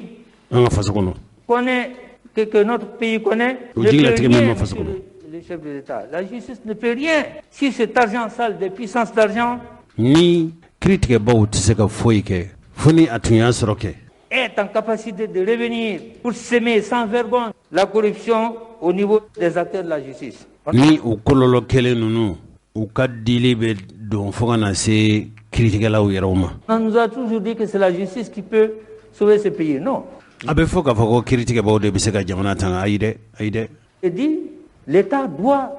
An ka faso kɔnɔ. Connaît que notre pays connaît. O jigilatigɛ min bɛ faso kɔnɔ. Le chef de l'État. La justice ne peut rien si cet argent sale des puissances d'argent. Ni kiiritigɛbaw tɛ se ka foyi kɛ fo ni a tun y'a sɔrɔ kɛ. Est en capacité de revenir pour semer sans vergogne la corruption au niveau des acteurs de la justice. Ni o kɔlɔlɔ kelen ninnu u ka dili bɛ don fo ka na se kiiritigɛlaw yɛrɛw ma. On nous a toujours dit que c'est la justice qui peut sauver ce pays. Non. A bɛ fɔ k'a fɔ ko kiiritigɛbaw de bɛ se ka jamana tanga, ayi dɛ, ayi dɛ. Et dit l'État doit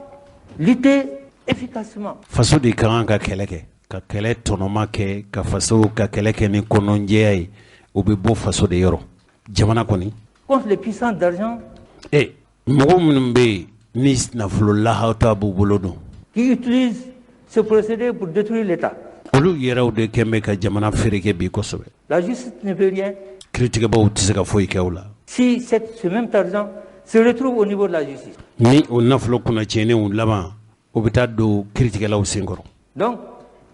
lutter efficacement. Faso de ka kan ka kɛlɛ kɛ, ka kɛlɛ tɔnɔma kɛ, ka faso ka kɛlɛ kɛ ni kɔnɔnjɛya ye, o bɛ bɔ faso de yɔrɔ. Jamana kɔni. Contre les puissances d'argent. Eh, mɔgɔ minnu bɛ yen ni nafolo lahawta b'u bolo don. Qui utilisent ce procédé pour détruire l'État. Olu yɛrɛw de kɛn bɛ ka jamana feereke bi kosɛbɛ. La justice ne peut rien. Kiiritigɛbaw tɛ se ka foyi kɛ o la. Si ce même argent se retrouve au niveau de la justice. Ni o nafolo kunnatiɲɛnenw laban, o bɛ taa don kiiritigɛlaw senkɔrɔ. Donc,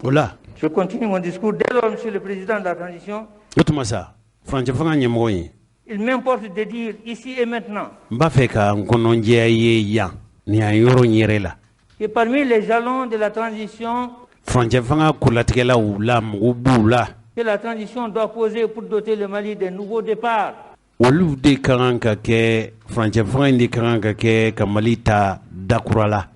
o la. Je continue mon discours. Dès lors, monsieur le président de la transition. O tuma sa, furancɛ fanga ɲɛmɔgɔ in. Il m'importe de dire ici et maintenant. N b'a fɛ ka n kɔnɔnjɛya ye yan, nin yan yɔrɔ in yɛrɛ la. Que parmi les jalons de la transition. Furancɛ fanga kolatigɛlaw la, mɔgɔw b'u la. Que la transition doit poser pour doter le Mali d'un nouveau départ. Olu de ka kan ka kɛ furancɛ fanga in de ka kan ka kɛ ka Mali ta dakura la,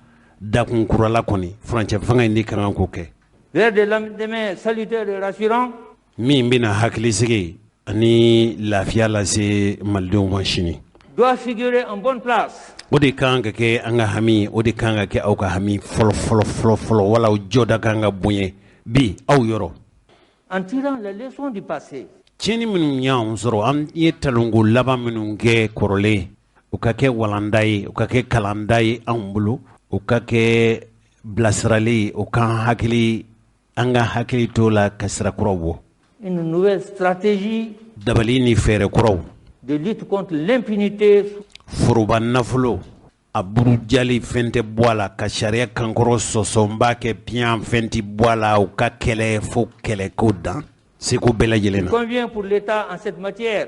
dakun kura la kɔni, furancɛ fanga in de ka kan k'o kɛ. Vers des lendemains salutaires et rassurants. Min bɛna hakilisigi ani lafiya lase malidenw ma sini. Doit figurer en bonne place. O de ka kan ka kɛ an ka hami, o de ka kan ka kɛ aw ka hami fɔlɔ fɔlɔ fɔlɔ fɔlɔ, wala aw jɔda ka kan ka bonya bi aw yɔrɔ. En tirant les leçons du passé. Tiɲɛni minnu y'anw sɔrɔ, an ye talonko laban minnu kɛ kɔrɔlen, o ka kɛ walanda ye, o ka kɛ kalanda ye anw bolo, o ka kɛ bilasirali ye, o k'an hakili, an ka hakili t'o la ka sira kuraw bɔ. Une nouvelle stratégie. Dabali ni fɛɛrɛ kuraw. De lutte contre l'impunité. Foroba nafolo a burujali fɛn tɛ bɔ a la, ka sariya kankɔrɔ sɔsɔ, n b'a kɛ piyan fɛn tɛ bɔ a la, u ka kɛlɛ fo kɛlɛko dan seko bɛɛ lajɛlen na. Il convient pour l'État en cette matière.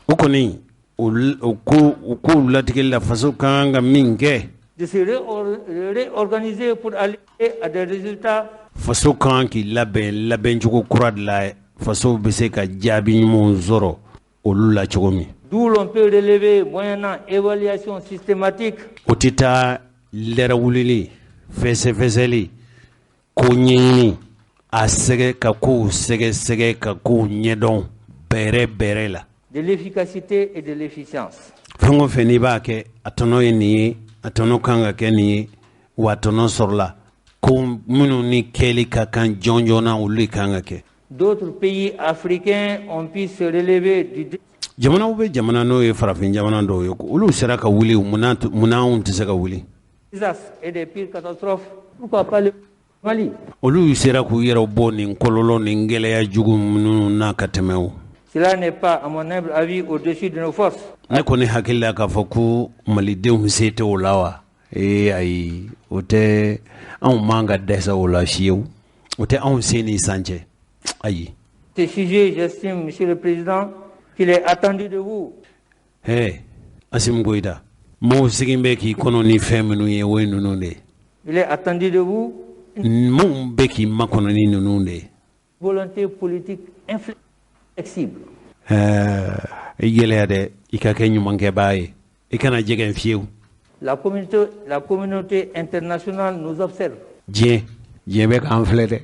O kɔni o kow latigɛli la, faso ka kan ka min kɛ. De se réorganiser pour aller à des résultats. Faso ka kan k'i labɛn labɛncogo kura de la, faso bɛ se ka jaabi ɲumanw sɔrɔ olu la cogo min. D'où l'on peut relever moyennant évaluation systématique. O tɛ taa lɛrɛwulili, fɛsɛfɛsɛli, ko ɲɛɲini, a sɛgɛ ka kow sɛgɛsɛgɛ ka kow ɲɛdɔn bɛrɛ bɛrɛ la. De l'efficacité et de l'efficience. Fɛn o fɛn n'i b'a kɛ, a tɔnɔ ye nin ye, a tɔnɔ kan ka kɛ nin ye, wa a tɔnɔ sɔrɔla. Ko minnu ni kɛli ka kan jɔn jɔnna, olu de kan ka kɛ. D'autres pays africains ont pu se relever du. Jamanaw bɛ jamana n'o ye farafin jamana dɔw ye, olu sera ka wuli, munna anw tɛ se ka wuli? Et des pires catastrophes, pourquoi pas le Mali? Olu sera k'u yɛrɛ bɔ nin kɔlɔlɔ nin gɛlɛya jugu minnu na ka tɛmɛ o. Cela n'est pas, à mon humble avis, au-dessus de nos forces. Ne kɔni hakili la k'a fɔ ko malidenw se tɛ o la wa? Ee ayi, o tɛ, anw man ka dɛsɛ o la fiyewu. O tɛ anw se ni san cɛ. Ayi. Ce sujet, j'estime, monsieur le président, qu'il est attendu de vous. Hey, Assimi Goïta, maaw sigilen bɛ k'i kɔnɔ ni fɛn minnu ye, o ye ninnu de ye. Il est attendu de vous. Maaw bɛ k'i makɔnɔ ni ninnu de ye. Volonté politique inflexible. I gɛlɛya dɛ, i ka kɛ ɲumankɛbaa ye, i kana jɛgɛn fiyewu. La communauté internationale nous observe. Diɲɛ bɛ k'an filɛ dɛ.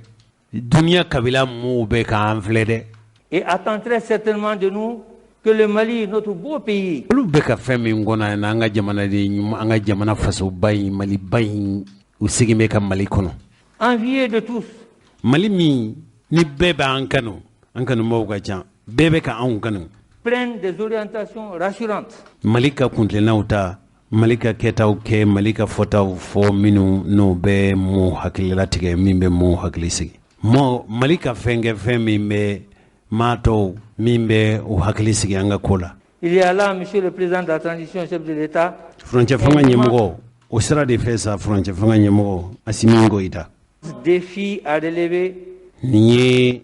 Dunuya kabila mɔgɔw bɛ k'an filɛ dɛ. Et attend très certainement de nous que le Mali, notre beau pays. Olu bɛ ka fɛn min kɔnɔ yan, an ka jamanaden ɲuman, an ka jamana fasoba in, Maliba in, u segin bɛ ka Mali kɔnɔ. Envié de tous. Mali min ni bɛɛ b'an kanu, an kanubaw ka ca, bɛɛ bɛ ka anw kanu. Prennent des orientations rassurantes. Mali ka kuntilennaw ta, Mali ka kɛtaw kɛ, Mali ka fɔtaw fɔ minnu n'o bɛ mɔɔw hakili latigɛ, min bɛ mɔɔw hakili sigi. Mɔ Mali ka fɛn kɛ, fɛn min bɛ maa tɔw min bɛ u hakili sigi an ka ko la. Il y a là, Monsieur le Président de la Transition, chef de l'État, Furancɛ fanga ɲɛmɔgɔ, o sira de fɛ sa, furancɛ fanga ɲɛmɔgɔ Asimi Goyita, défi à relever. Nin ye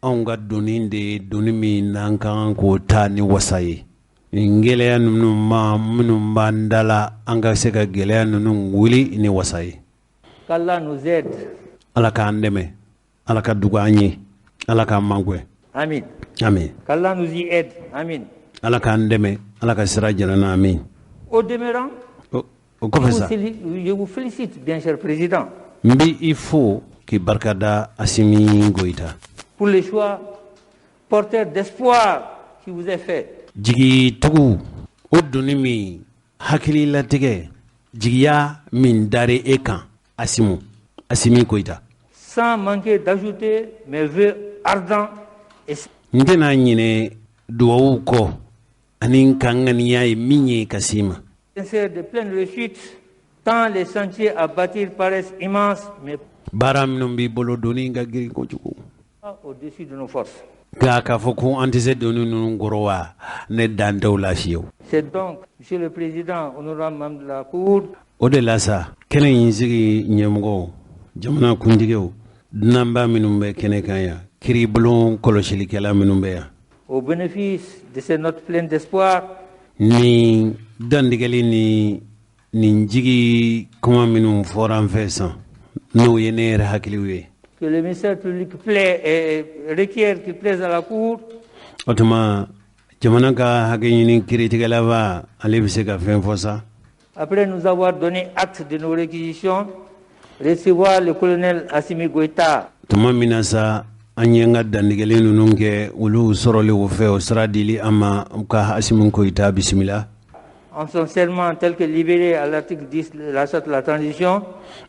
anw ka doni de ye, doni min n'an ka kan k'o ta ni wasa ye. Nin gɛlɛya ninnu ma minnu b'an da la, an ka se ka gɛlɛya ninnu wuli ni wasa ye. Qu'Allah nous aide. Ala k'an dɛmɛ, Ala ka dugu an ye, Ala k'an magɛn. Amin. Amin. Qu'Allah nous y aide. Amin. Ala k'an dɛmɛ, Ala ka sira jira n na, amin. Au demeurant, O kɔfɛ sa, je vous félicite, bien cher Président, n bɛ i fo k'i barikada, Asimi Goyita, pour le choix porteur d'espoir qui vous est fait. Jigitugu o doni min hakililatigɛ jigiya min dara e kan, Asimu, Asimi Goyita. Sans manquer d'ajouter mes vœux ardents et N tɛna ɲinɛ duwawu kɔ ani n ka ŋaniya ye min ye ka s'i ma sincères de pleine réussite, tant les chantiers à bâtir paraissent immenses, mais Baara minnu b'i bolo, doni ka girin kojugu pas au-dessus de nos forces. Nka k'a fɔ ko an tɛ se doni ninnu kɔrɔ wa, ne dan t'o la fiyewu. C'est donc, Monsieur le Président, honorable membre de la Cour, O de la sa, kɛnɛ in sigi ɲɛmɔgɔw, jamana kuntigiw, dunanba minnu bɛ kɛnɛ kan yan, kiiribulon kɔlɔsilikɛla minnu bɛ yan, au bénéfice de ces notes pleines d'espoir, nin dantigɛli ni nin jigi kuma minnu fɔra an fɛ san, n'o ye ne yɛrɛ hakiliw ye, que le ministère public plaît et requiert qu'il plaise à la Cour, O tuma jamana ka hakɛ ɲini kiiritigɛlaba, ale bɛ se ka fɛn fɔ sa. Après nous avoir donné acte de nos réquisitions, recevoir le colonel Assimi Goïta Tuma min na sa an ye n ka dantigɛli ninnu kɛ, olu sɔrɔli o fɛ, o sira dili an ma ka Asimi Goyita bisimila en son serment tel que libellé à l'article 10 de la charte de la transition,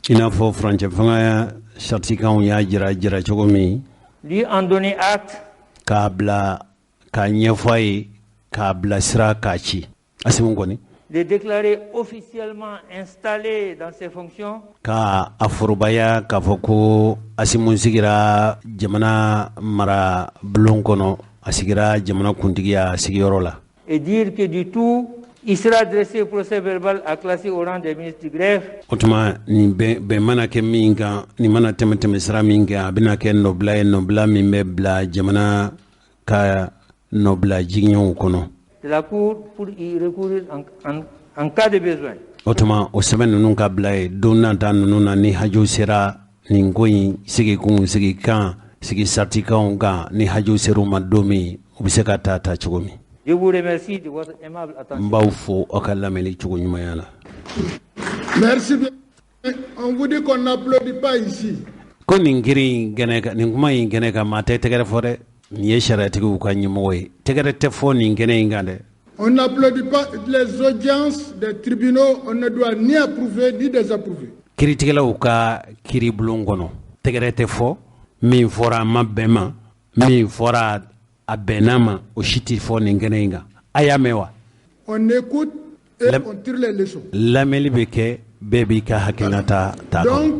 i n'a fɔ furancɛ fanga saritikanw y'a jira jira cogo min, lui en donner acte k'a bila k'a ɲɛfɔ a ye, k'a bilasira, k'a ci Asimi kɔni, de déclarer officiellement installé dans ses fonctions ka a forobaya k'a fɔ ko Asimu sigira jamana mara bulon kɔnɔ, a sigira jamana kuntigiya sigiyɔrɔ la, et dire que du tout, il sera dressé procès verbal à classer au rang des ministres du greffe. O tuma nin bɛn mana kɛ min kan, nin mana tɛmɛ tɛmɛ sira min kan, a bɛna kɛ nɔbila ye, nɔbila min bɛ bila jamana ka nɔbila jigiɲɛw kɔnɔ de la Cour pour y recourir en cas de besoin. O tuma o sɛbɛn ninnu ka bila ye don nata ninnu na, ni haju sera nin ko in sigikun sigikan sigi saritikanw kan, ni haju ser'u ma don min, u bɛ se ka taa ta cogo min. Je vous remercie de votre aimable attention. N b'aw fo aw ka lamɛnni cogo ɲumanya la. Merci bien. On vous dit qu'on n'applaudit pas ici. Ko nin kiri in kɛnɛ kan, nin kuma in kɛnɛ kan, maa tɛ tɛgɛrɛ fɔ dɛ. Nin ye sariyatigiw ka ɲɛmɔgɔ ye, tɛgɛrɛ tɛ fɔ nin kɛnɛ in kan dɛ. On n'applaudit pas les audiences des tribunaux, on ne doit ni approuver ni désapprouver. Kiiritigɛlaw ka kiiribulon kɔnɔ, tɛgɛrɛ tɛ fɔ. Min fɔra a ma bɛn ma, min fɔra a bɛnna ma, o si tɛ fɔ nin kɛnɛ in kan. A y'a mɛn wa? On écoute et on tire les leçons. Lamɛnli bɛ kɛ, bɛɛ b'i ka hakilinata ta kɔnɔ. Donc,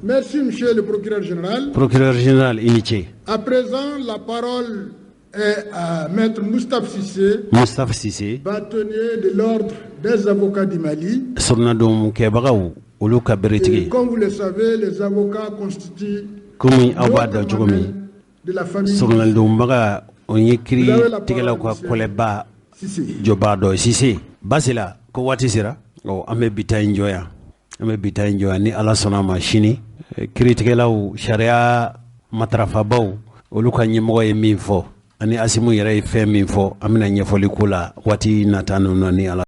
merci, monsieur le procureur général. Procureur général, i ni ce. À présent, la parole est à maître Moustapha Cissé, Moustapha Cissé, bâtonnier de l'ordre des avocats du Mali. Sɔrɔnadon kɛbagaw, olu ka Et beretigi. comme vous le savez, les avocats constituent Komi aw b'a dɔn cogo min, de la famille sɔrɔnadonbaga o ye kiiri tigɛlaw ka kɔlɛba Cissé. jɔba dɔ ye. Sise basi la ko waati sera ɔ, an bɛ bi ta in jɔ yan, an bɛ bi ta in jɔ yan. Ni Ala sɔnna a ma, sini kiiritigɛlaw, sariya matarafabaw, olu ka ɲɛmɔgɔ ye min fɔ ani Asimu yɛrɛ ye fɛn min fɔ, an bɛna ɲɛfɔli ko la waati nata ninnu na, ni Ala